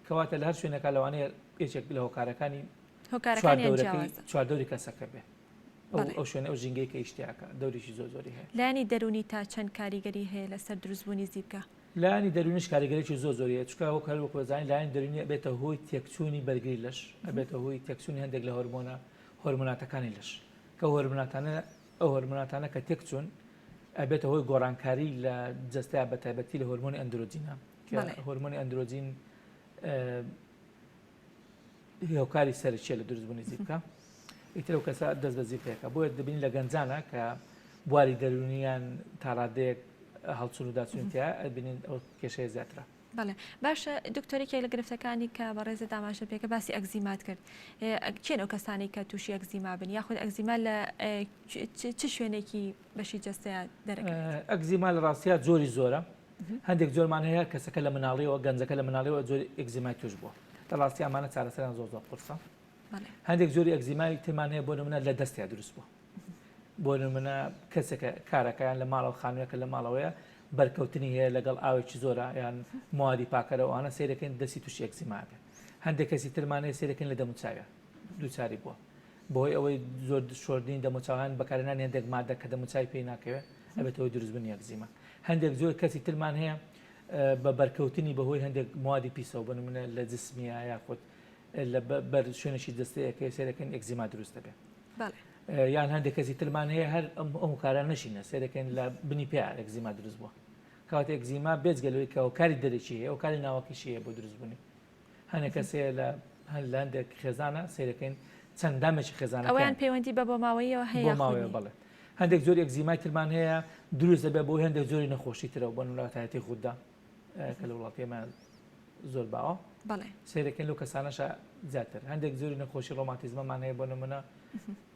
کەواتە لە هەر شوێنەکە لەوانەیە یەکێک لە هۆکارەکانی چواردەوری کەسەکە بێ ئەو شوێنە ئەو ژینگەی کە ئیشتیاکە دەورێکی زۆر زۆری هەیە. لایەنی دەروونی تا چەند کاریگەری هەیە لەسەر دروستبوونی زیپکە؟ لایەنی دەروونیش کاریگەریی زۆر زۆری هەیە، چونکە وەک هەر وەکو دەزانین لایەنی دەروونی ئەبێتە هۆی تێکچوونی بەرگری لەش، ئەبێتە هۆی تێکچوونی هەندێک لە هۆرمۆنە هۆرمۆناتەکانی لەش، کە هۆرمۆناتانە ئەو هۆرمۆناتانە کە تێکچوون ئەبێتە هۆی گۆڕانکاری لە جەستەیا بە تایبەتی لە هۆرمۆنی ئەندرۆجینە کە هۆرمۆنی ئەندرۆجین هۆکاری سەرەکیە لە دروستبوونی زیپکە. ئیتر ئەو کەسە دەست بە زیپەیەکە بۆیە دەبینین لە گەنجانە کە بواری دەروونیان تا ڕادەیەک هەڵچون و داچون تیا ئەبینین ئەو کێشەیە زیاترە. بەڵێ باشە دکتۆر یەکێک لە گرفتەکانی کە بەڕێزت ئاماژە پێکە باسی ئەگزیمات کرد کێن ئەو کەسانەی کە تووشی ئەگزیما بن یاخود ئەگزیما لە چ شوێنێکی بەشی جەستەیە دەرەکەوێت؟ ئەگزیما لە ڕاستیا جۆری زۆرە هەندێک جۆرمان هەیە کەسەکە لە مناڵیەوە گەنجەکە لە مناڵیەوە جۆری ئەگزیمای توش بووە لە ڕاستی ئەمانە چارەسەریان زۆر زۆر قورسە هەندێک جۆری ئەگزیمای ترمان هەیە بۆ نمونە لە دەستیا دروست بووە بۆ نمونە کەسێکە کارەکەیان لە ماڵەوە خانوویەکە لە ماڵەوەیە بەرکەوتنی هەیە لەگەڵ ئاوێکی زۆرە یان موادی پاکەرەوە ئەوانە سەیرەکەین دەستی تووشی ئەگزیما بێت هەندێک کەسی ترمان هەیە سەیرەکەین لە دەموچاویان دووچاری بووە بەهۆی ئەوەی زۆر شۆردنی دەموچاویان بەکارهێنانی هەندێک مادە کە دەموچاوی پێی ناکەوێت ئەبێتە هۆی دروستبوونی ئەگزیما هەندێک جۆر کەسی ترمان هەیە بە بەرکەوتنی بەهۆی هەندێک موادی پیسەوە بۆ نمونە لە جسمیە یاخود لە بەر شوێنێکی جەستەیەکەی سەیرەکەین ئەگزیما دروست دەبێت یان هەندێک کەسی ترمان هەیە هەر ئەم ئەم کارە نەشینە سەیرەکەین لە بنی پێ ئەگزیما دروست بووە کاتێک ئەگزیما بێجگە لەوەی کە هۆکاری دەرەکی هەیە هۆکاری ناوەکیشی هەیە بۆ دروستبوونی هەندێک کەس هەیە لە هەر لە هەندێک خێزانە سەیرەکەین چەند دامێکی خێزانەکەیان ئەوەیان پەیوەندی بە بۆماوەییەوە هەیە بۆ یاخود ماوەیە نییە؟ بەڵێ هەندێک جۆری ئەگزیمای ترمان هەیە دروست دەبێت بۆ هەندێک جۆری نەخۆشی ترەوە بۆ نمونە تایەتی غودە کە لە وڵاتی ئێمە زۆر باوە بەڵێ سەیرەکەین لەو کەسانەشە زیاتر هەندێک جۆری نەخۆشی ڕۆماتیزمەمان هەیە بۆ نمونە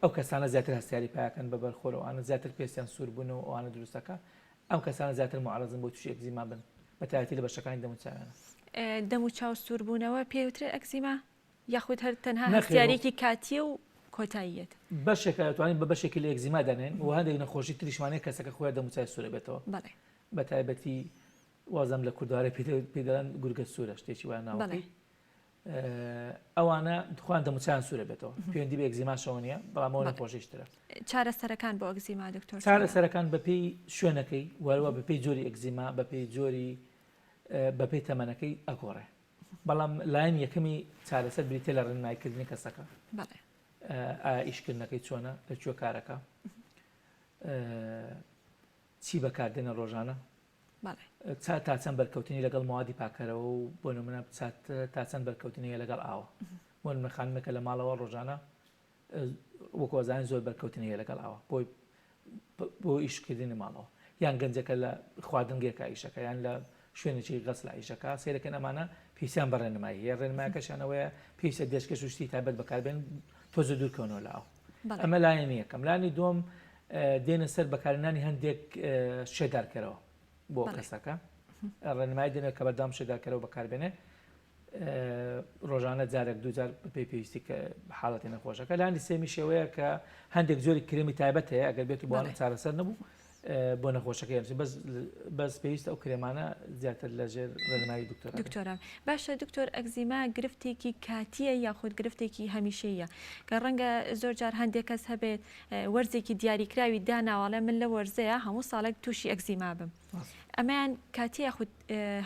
ئەو کەسانە زیاتر هەستیاری پاکەن بە بەرخۆر ئەوانە زیاتر پێستیان سوور بوون و ئەوانە دروستەکە ئەم کەسانە زیاتر معرەزن بۆ تووشی ئەگزیما بن بە تایبەتی لە بەشەکانی دەموچاویانە. دەموچاو سووربوونەوە پێی وترێت ئەکزیما یاخود هەر تەنها نەخێر هەستیارییەکی کاتییە و کۆتایی یەت؟ بەشێکە ئەتوانین بە بەشێکی لە ئەکزیما دانێین و هەندێک نەخۆشی تریشمان هەیە کەسەکە خۆی دەموچاوی سوور ئەبێتەوە بەڵێ. بە تایبەتی وازم لە کوردوارە پێی دەڵێن گورگە سوورە شتێکی وایە ناوەکەی. ئەوانە خۆیان دەموچاویان سوورە بێتەوە پەیوەندی بە ئەکزیماشەوە نییە بەڵام ئەوە نەخۆشیش ترە. چارەسەرەکان بۆ ئەکزیما دکتۆر چۆنە؟ چارەسەرەکان بەپێی شوێنەکەی وەروە بەپێی جۆری ئەکزیما بەپێی جۆری بەپێی تەمەنەکەی ئەگۆڕێ بەڵام لایەن یەکەمی چارەسەر بریتە لە ڕێنماییکردنی کەسەکە ئایا ئیشکردنەکەی چۆنە لە کوێ کارەکە چی بەکاردێنە ڕۆژانە تا چەند بەرکەوتنی لەگەڵ موادی پاکەرەوە و بۆ نمونە تا چەند بەرکەوتنی هەیە لەگەڵ ئاوە بۆ نمونە خانمێکە لە ماڵەوە ڕۆژانە وەکو ئەزانین زۆر بەرکەوتنی هەیە لەگەڵ ئاوە بۆی بۆ ئیشکردنی ماڵەوە یان گەنجەکە لە خواردنگێکە ئیشەکە یان لە شوێنێکی غەسلە ئیشەکە سەیرەکەن ئەمانە پێویستیان بە ڕێنمایی هەیە ڕێنمایەکەشیان ئەوەیە پێویستە دەستکەش و شتی تایبەت بەکاربێن تۆزە دوورکەونەوە لە ئاو ئەمە لایەنی یەکەم لانی دووەم دێنە سەر بەکارهێنانی هەندێک شێدارکەرەوە بۆ کەسەکە ڕێنمایی دێنێت کە بەردەوام شێدارکەرەوە بەکاربێنێ ڕۆژانە جارێک دووجار بەپێی پێویستی کە حاڵەتی نەخۆشەکە لانی سێمی شێوەیە کە هەندێک جۆری کرێمی تایبەت هەیە ئەگەر بێت و بۆ چارەسەر نەبوو بۆ نەخۆشەکەی ئەنووسین بەس بەس پێویستە ئەو کرێمانە زیاتر لە ژێر ڕێنمایی دکتۆرا بێت. دکتۆرا باشە دکتۆر ئەکزیما گرفتێکی کاتییە یاخود گرفتێکی هەمیشەییە کە ڕەنگە زۆر جار هەندێک کەس هەبێت وەرزێکی دیاریکراوی داناوە ئەڵێ من لە وەرزەیە هەموو ساڵێک تووشی ئەکزیما بم ئەمەیان کاتیە یاخود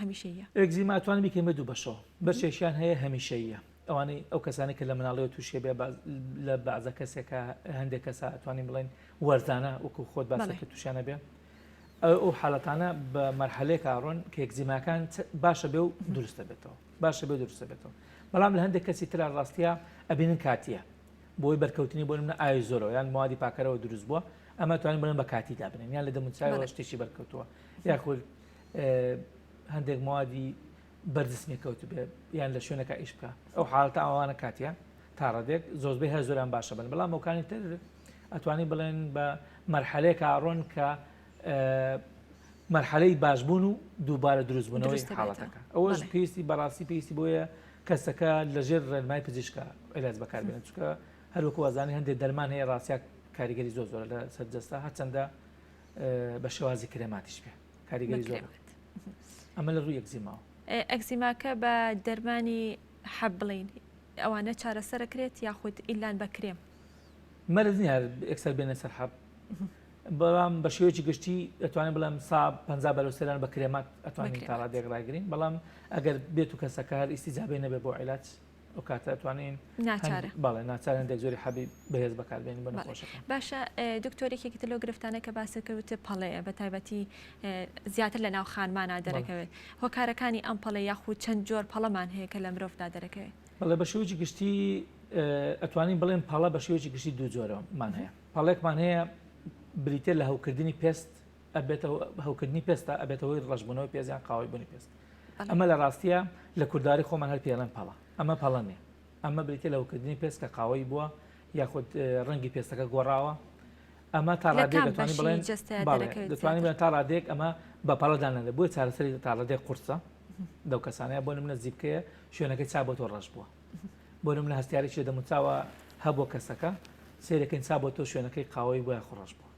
هەمیشەییە؟ ئەکزیما ئەتوانین بیکەین بە دوو بەشەوە بەشێکیان هەیە هەمیشەییە ئەوانەی ئەو کەسانەی کە لە مناڵیەوە تووشی بێ لە بەعزە کەسێکە هەندێک کەسە ئەتوانین بڵێن وەرزانە وەکو خۆت باست کرد تووشیانە بێ ئەو حالەتانە بە مەرحەلەیەک ئاڕۆن کە ئەکزیماکان باشە بێ و دروستە بێتەوە باشە بێ دروستە بێتەوە بەڵام لە هەندێک کەسی ترا ڕاستیە ئەبینن کاتیە بۆی بەرکەوتنی بۆ منە ئاوی زۆرەوە یان موادی پاکەرەوە دروست بووە ئەمە توانین بڵێن بە کاتی دابنێن یان لە دەموچاوەوە شتێکی بەرکەوتووە یاخود هەندێک موادی بەرجسمی کەوتبێ یان لە شوێنەکە ئیش بکە ئەو حاڵەتە ئەوانە کاتیە تا ڕادێک زۆزبەی هەر زۆران باشە بن بەڵام ئەوکانی تر ئەتوانی بڵێن بە مەرحەلەیەک ئاڕۆن کە مەرحەلەی باشبوون و دووبارە دروستبوونەوەی حاڵەتەکە ئەوەش پێویستی بەڕاستی پێویستی بۆیە کەسەکە لەژێر ڕێنمای پزیشکە عیلاج بەکاربێنێت چونکە هەروەکو وازانی هەندێک دەرمان هەیە ڕاستیا کاریگەری زۆر زۆرە لە سەر جەستە هەرچەندە بە شێوازی کرێماتیش بێ کاریگەری زۆر ئەمە لە ڕووی ئەکزیماوە. ئەکزیماکە بە دەرمانی حەب بڵێین ئەوانە چارەسەرەکرێت یاخود ئیلان بە کرێم؟ مەرج نییە هەر یەکسەر بێنە سەر حەب بەڵام بە شێوەیەکی گشتی ئەتوانین بڵێم سا 50 بەرەو سەران بە کرێمات ئەتوانین تا ڕادەیەک ڕایگرین بەڵام ئەگەر بێت و کەسەکە هەر ئیستیجابەی نەبێت بۆ عیلاج ئەو کاتە ئەتوانین ناچارە بەڵێ ناچار هەندێک جۆری حەبی بەهێز بەکاربێنین بۆ نەخۆشەکە. باشە دکتۆر یەکێکی تر لەو گرفتانە کە باست کرد وتت پەڵەیە بە تایبەتی زیاتر لە ناو خانمانا دەرەکەوێت هۆکارەکانی ئەم پەڵە یاخود چەند جۆر پەڵەمان هەیە کە لە مرۆڤدا دەرەکەوێت؟ بەڵێ بە شێوەیەکی گشتی. ئەتوانین بڵێن پەڵە بە شێوەیەکی گشتی دوو جۆرەمان هەیە پەڵێکمان هەیە بریتە لە هەوکردنی پێست ئەبێتە هەوکردنی پێستە ئەبێتە هۆی ڕەشبوونەوەی پێست یان قاوەی بوونی پێست ئەمە لە ڕاستیە لە کورداری خۆمان هەر پێڵێن پەڵە ئەمە پەڵە نیە ئەمە بریتە لە هەوکردنی پێست کە قاوەی بووە یاخود ڕەنگی پێستەکە گۆڕاوە ئەمە تا ڕادەیەک دەتوانین بڵێن دەتوانین بڵێن تا ڕادەیەک ئەمە بە پەڵە دانەنرێت بۆیە چارەسەری تا ڕادەیەک قورسە لەو کەسانەیە بۆ نمونە زیپکەیە شوێنەکەی چا بۆ تۆ ڕەش بووە بۆ نمونە هەستیارێکی لە دەموچاوە هەبووە کەسەکە سێرەکەین چا بۆ تۆ شوێنەکەی قاوەی بووە یاخود ڕەش بووە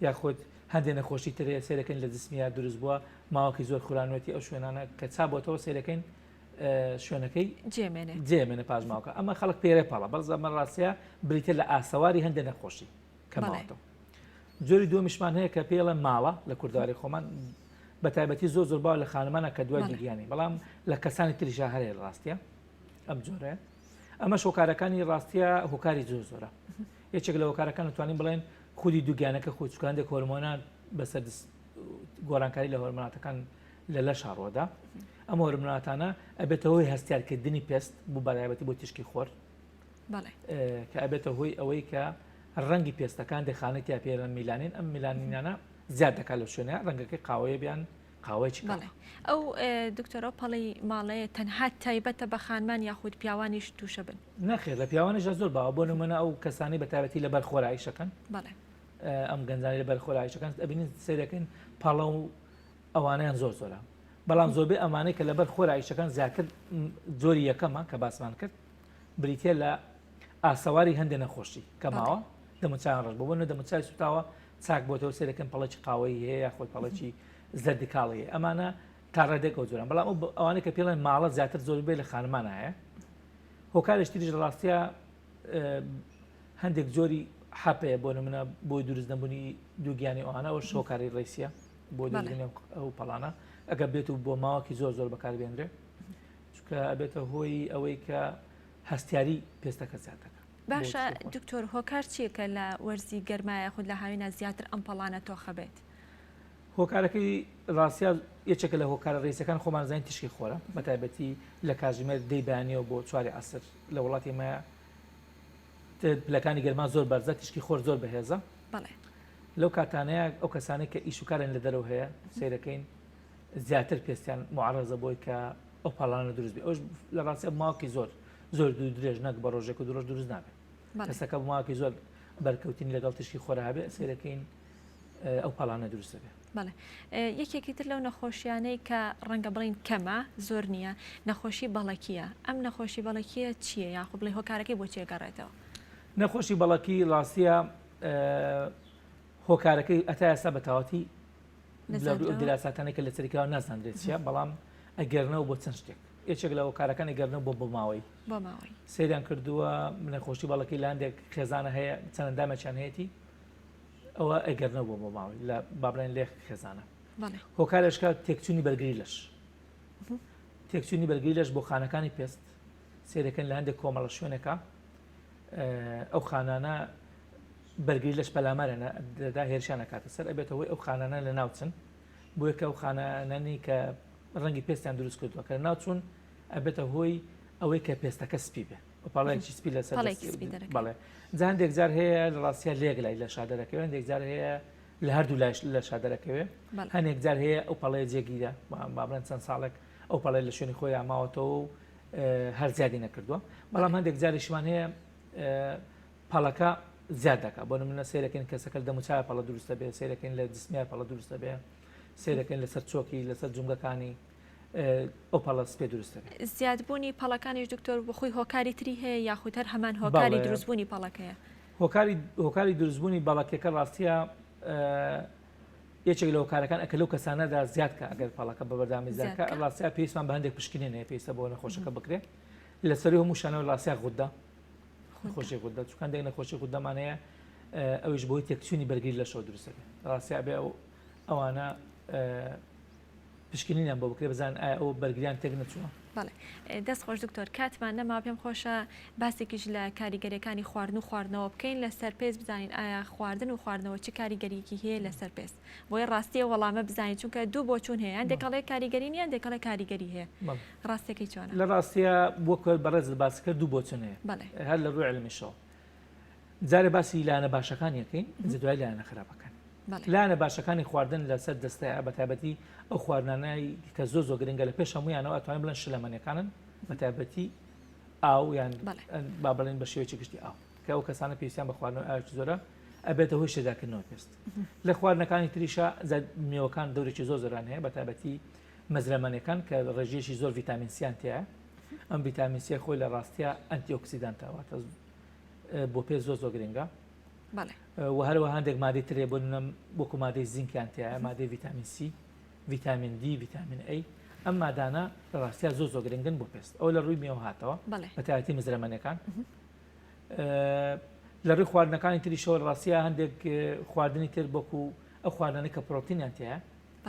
یاخود هەندێک نەخۆشی تر هەیە سێرەکەین لە جسمیا دروست بووە ماوەکی زۆر خورانوێتی ئەو شوێنانە کە چا بۆتەوە سێرەکەین شوێنەکەی جێمێنێ جێمێنە پاشماوەکە ئەمە خەڵک پێرێ پەڵە بەڵز ئەمە ڕاستە بریتە لە ئاسەواری هەندێک نەخۆشی کە ماوەتەوە جۆری دووەمیشمان هەیە کە پێڵە ماڵە لە کوردواری خۆمان بە تایبەتی زۆر زۆر باو لە خانمانە کە دوای دووگیانی بەڵام لە کەسانی تریشا هەرێ ڕاستە ئەم جۆرەیە ئەمە هۆکارەکانی ڕاستە هۆکاری زۆر زۆرە یەکێک لە هۆکارەکان توانین بڵێن خودی دووگیانەکە خۆی چکاندێک هۆرمۆنان بەسەر گۆڕانکاری لە هۆرمۆناتەکان لە لەشا ڕۆدا ئەم هۆرمۆناتانە ئەبێتە هۆی هەستیارکردنی پێست بۆ بەرایبەتی بۆ تیشکی خۆر کە ئەبێتە هۆی ئەوەی کە ڕەنگی پێستەکان دەخانەی تیا پێرە میلانین ئەم میلانینانە زیاد دەکات لە شوێنە ڕەنگەکەی قاوەیە بیان قاوەیەکی بەڵێ ئەو دکتۆرە پەڵی ماڵەیە تەنها تایبەتە بە خانمان یاخود پیاوانیش تووشە بن نەخێر لە پیاوانیشدا زۆر باوە بۆ نمونە ئەو کەسانی بە تایبەتی لەبەر خۆرایشەکەن بەڵێ ئەم گەنجانی لەبەر خۆرایشەکان ئەبینین سەیرەکەین پەڵە و ئەوانیان زۆر زۆرە بەڵام زۆربەی ئەمانەی کە لەبەر خۆرایشەکان زیاتر جۆری یەکەمە کە باسمان کرد بریتە لە ئاسەواری هەندێک نەخۆشی کە ماوە دەموچاویان ڕەش بۆ نە دەموچاوی سوتاوە چاک بۆتەوە سەیرەکەن پەڵێکی قاوەیی هەیە یاخود پەڵێکی زەردی کاڵی هەیە ئەمانە تا ڕادێک ئەو جۆران بەڵام ئەوانەی کە پێڵێن ماڵە زیاتر زۆربەی لە خانمانە هەیە هۆکارێکی تریش لە ڕاستیا هەندێک جۆری حەپەیە بۆ نمونە بۆی دروست نەبوونی دووگیانی ئەوانە ئەوەش هۆکاری ڕیسیە بۆ دروستبوونی ئەو پەڵانە ئەگەر بێت و بۆ ماوەکی زۆر زۆر بەکاربێنرێ چونکە ئەبێتە هۆی ئەوەی کە هەستیاری پێستەکە زیاد دەکات. باشە دکتۆر هۆکار چییە کە لە وەرزی گەرما یاخود لە هاوینا زیاتر ئەم پەڵانە تۆخە بێت؟ هۆکارەکەی ڕاستیا یەکێکە لە هۆکارە ڕیسەکان خۆمان زانین تیشکی خۆرە بە تایبەتی لە کاتژمێر دەی بەیانیەوە بۆ چواری عەسر لە وڵاتی ئێمە پلەکانی گەرما زۆر بەرزە تیشکی خۆر زۆر بەهێزە لەو کاتانەیە ئەو کەسانەی کە ئیش و کارن لە دەرەوە هەیە سەیرەکەین زیاتر پێستیان معرەزە بۆی کە ئەو پاڵانە دروست بێ ئەوش لە ڕاستیا ماوەکی زۆر زۆر دوو درێژ نەک بە ڕۆژێک و دوو ڕۆژ دروست نابێت کەسەکە ماوەکی زۆر بەرکەوتنی لەگەڵ تیشکی خۆرا هەبێ سەیرەکەین ئەو پاڵانە دروست دەبێت. بەڵێ یەکێکی تر لەو نەخۆشیانەی کە ڕەنگە بڵین کەمە زۆر نییە نەخۆشی بەڵەکیە ئەم نەخۆشی بەڵەکیە چییە یاخۆ بڵێ هۆکارەکەی بۆ چێ گەڕێتەوە؟ نەخۆشی بەڵەکی ڕاستیە هۆکارەکەی ئەتا ئێستا بە تەواوەتی لە ڕووی ئەو دیراساتانەی کە لەسەری کراوە نازانرێت چییە بەڵام ئەگەرنەوە بۆ چەند شتێک یەکێک لە هۆکارەکان ئەگەرنەوە بۆ بۆماوەی بۆماوەی سەیریان کردووە نەخۆشی بەڵەکی لە هەندێک خێزانە هەیە چەند ئەندامێکیان هەیەی ئەوە ئەگەرنەوە بۆ بۆماوەی لە بابلێن لێ خێزانە هۆکارێشکە تێکچوونی بەرگری لەش تێکچوونی بەرگری لەش بۆ خانەکانی پێست سێرەکەن لە هەندێک کۆمەڵە شوێنەکە ئەو خانانە بەرگری لەش پەلامارە دەدا هێرشیان ئەکاتە سەر ئەبێتە هۆی ئەو خانانە لە ناوچن بۆیە کە ئەو خانانەی کە ڕەنگی پێستیان دروست کردووە کە ناوچون ئەبێتە هۆی ئەوەی کە پێستەکە سپی بێ پاڵێکی سپی لەسەر بەڵێ جا هەندێک جار هەیە لە ڕاستە لێک لای لە شادەرەکەوێ هەندێک جار هەیە لە هەردوو لایش لە شادەرەکەوێ هەندێک جار هەیە ئەو پەڵەیە جێگیرە بابلەن چەند ساڵێک ئەو پەڵێ لە شوێنی خۆیان ماوەتەوە و هەر زیادی نەکردووە بەڵام هەندێک جاریشمان هەیە پەڵەکە زیاد دەکات بۆ نمونە سەیرەکەین کەسەکە لە دەموچاوی پەڵە دروست دەبێت سەیرەکەین لە جسمیای پەڵە دروست دەبێت سەیرەکەین لەسەر چۆکی لەسەر جومگەکانی ئەو پەڵە سپێ دروست دەبێت. زیادبوونی پەڵەکانیش دکتۆر بەخۆی هۆکاری تری هەیە یاخود هەر هەمان هۆکاری دروستبوونی پەڵەکەیە؟ هۆکاری هۆکاری دروستبوونی بەڵەکەکە ڕاستیە یەکێک لە هۆکارەکان ئەکە لەو کەسانەدا زیاد کە ئەگەر پەڵەکە بە بەردامی زیاد کە ڕاستیا پێویستمان بە هەندێک پشکنین هەیە پێویستە بۆ نەخۆشەکە بکرێت لەسەروی هەموو شانەوە ڕاستیا غودە نەخۆشی غودە چونکە هەندێک نەخۆشی غودەمان هەیە ئەویش بۆی تێکچوونی بەرگری لەشەوە دروست دەبێت ڕاستیا بێ ئەو ئەوانە پشکنینیان بۆ بکرێ بزان ئایا ئەو بەرگریان تێک نەچووە. بەڵێ دەست خۆش دکتۆر کاتمان نەما پێم خۆشە باسێکیش لە کاریگەریەکانی خواردن و خواردنەوە بکەین لەسەر پێست بزانین ئایا خواردن و خواردنەوە چ کاریگەریەکی هەیە لەسەر پێست بۆیە ڕاستیە وەڵامە بزانین چونکە دوو بۆچوون هەیە هەندێک ئەڵێ کاریگەری نیە هەندێک ئەڵێ کاریگەری هەیە ڕاستەکەی چۆنە؟ لە ڕاستیە وەک بەڕێزت باس کرد دوو بۆچون هەیە هەر لە ڕووی علمیشەوە جارێ باسی لایەنە باشەکان یەکەین ئینجا دوای لایەنە خراپەکان لایەنە باشەکانی خواردن لەسەر دەستەیە بە تایبەتی ئەو خواردنانەی کە زۆر زۆر گرنگە لە پێش هەمویانەوە ئەتوانین بڵێن شلەمەنیەکانن بە تایبەتی ئاو یان با بڵێن بە شێوەیەکی گشتی ئاو کە ئەو کەسانە پێویستیان بە خواردنەوەی ئاوێکی زۆرە ئەبێتە هۆی شێدارکردنەوەی پێست لە خواردنەکانی تریشا مێوەکان دەورێکی زۆر زۆران هەیە بە تایبەتی مەزرەمەنەکان کە ڕێژەیەکی زۆر ڤیتامین سیان تایە ئەم ڤیتامین سیە خۆی لە ڕاستیا ئەنتی ئۆکسیدانتە واتە بۆ پێ زۆر زۆر گرنگە و هەروە هەندێک مادەی ترێ بۆ نم وەکو مادەی زینکیان تایە مادەی ڤیتامین سی ڤیتامین دی ڤیتامین ئەی ئەم مادانە لە ڕاستیا زۆر زۆر گرنگن بۆ پێست ئەو لە ڕووی مێوە هاتەوە بە تایبەتی مزرەمەنەکان لە ڕووی خواردنەکانی تریشەوە لە ڕاستیا هەندێک خواردنی تر وەکو ئەو خواردنەی کە پرۆتینیان تایە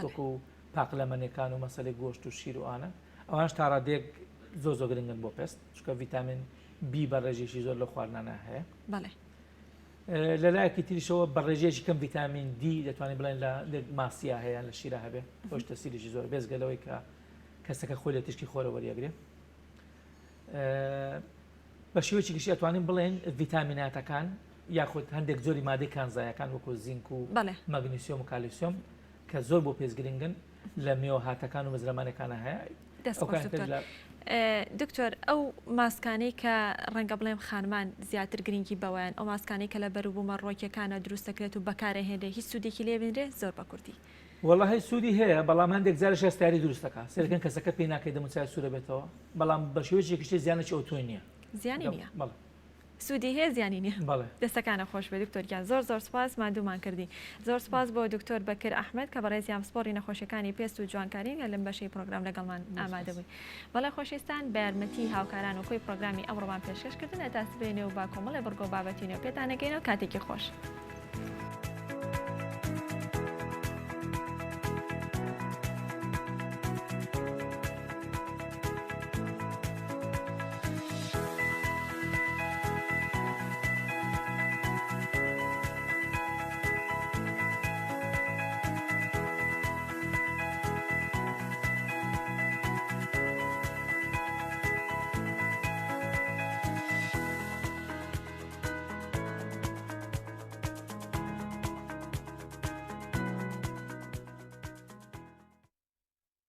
وەکو پاقلەمەنیەکان و مەسەلەی گۆشت و شیر و ئانە ئەوانش تا ڕادەیەک زۆر زۆر گرنگن بۆ پێست چونکە ڤیتامین بی بە ڕێژەیەکی زۆر لەو خواردنانە هەیە. بەڵێ. لە لایەکی تریشەوە بە ڕێژەیەکی کەم ڤیتامین دی دەتوانین بڵێن لە ماسیا هەیە لە شیرا هەبێ خۆش تەسیرێکی زۆر بێزگە لەوەی کە کەسەکە خۆی لە تیشکی خۆرە وەریەگرێ بە شێوەیەکی گشتی ئەتوانین بڵێن ڤیتامیناتەکان یاخود هەندێک جۆری مادەی کانزایەکان وەکو زینک و مەگنیسیۆم و کالیسیۆم کە زۆر بۆ پێست گرنگن لە مێوەهاتەکان و مزرەمانەکانە هەیە. دەست خۆش دکتۆر. دکتۆر ئەو ماسکانەی کە ڕەنگە بڵێم خانمان زیاتر گرنگی بەوەیان ئەو ماسکانەی کە لە بەروبوومە ڕۆکیەکانە دروست دەکرێت و بەکارەهێنرێ هیچ سوودێکی لێ بینرێ زۆر بە کوردی. وەڵاهی سوودی هەیە بەڵام هەندێک جارش هەستیاری دروست دەکات سەیرکەن کەسەکە پێی ناکەی دەموچاوی سوورە بێتەوە بەڵام بە شێوەیەکی گشتی زیانێکی ئەوتۆی نییە. زیانی نییە. بەڵێ. سوودی هەیە زیانی نیە. بەڵێ. دەستەکانت خۆش بێت دکتۆر گیان زۆر زۆر سوپاس ماندوومان کردی زۆر سوپاس بۆ دکتۆر بەکر ئەحمەد کە بەڕێزیان پسپۆڕی نەخۆشیەکانی پێست و جوانکارین کە لەم بەشەی پرۆگرام لەگەڵمان ئامادە بووی بەڵێ خۆشەویستان بە یارمەتی هاوکاران و کۆی پرۆگرامی ئەمڕۆمان پێشکەش کردن هەتا سبەینێ و با کۆمەڵێ بڕگە و بابەتی نوێ پێتان ئەگەینەوە کاتێکی خۆش.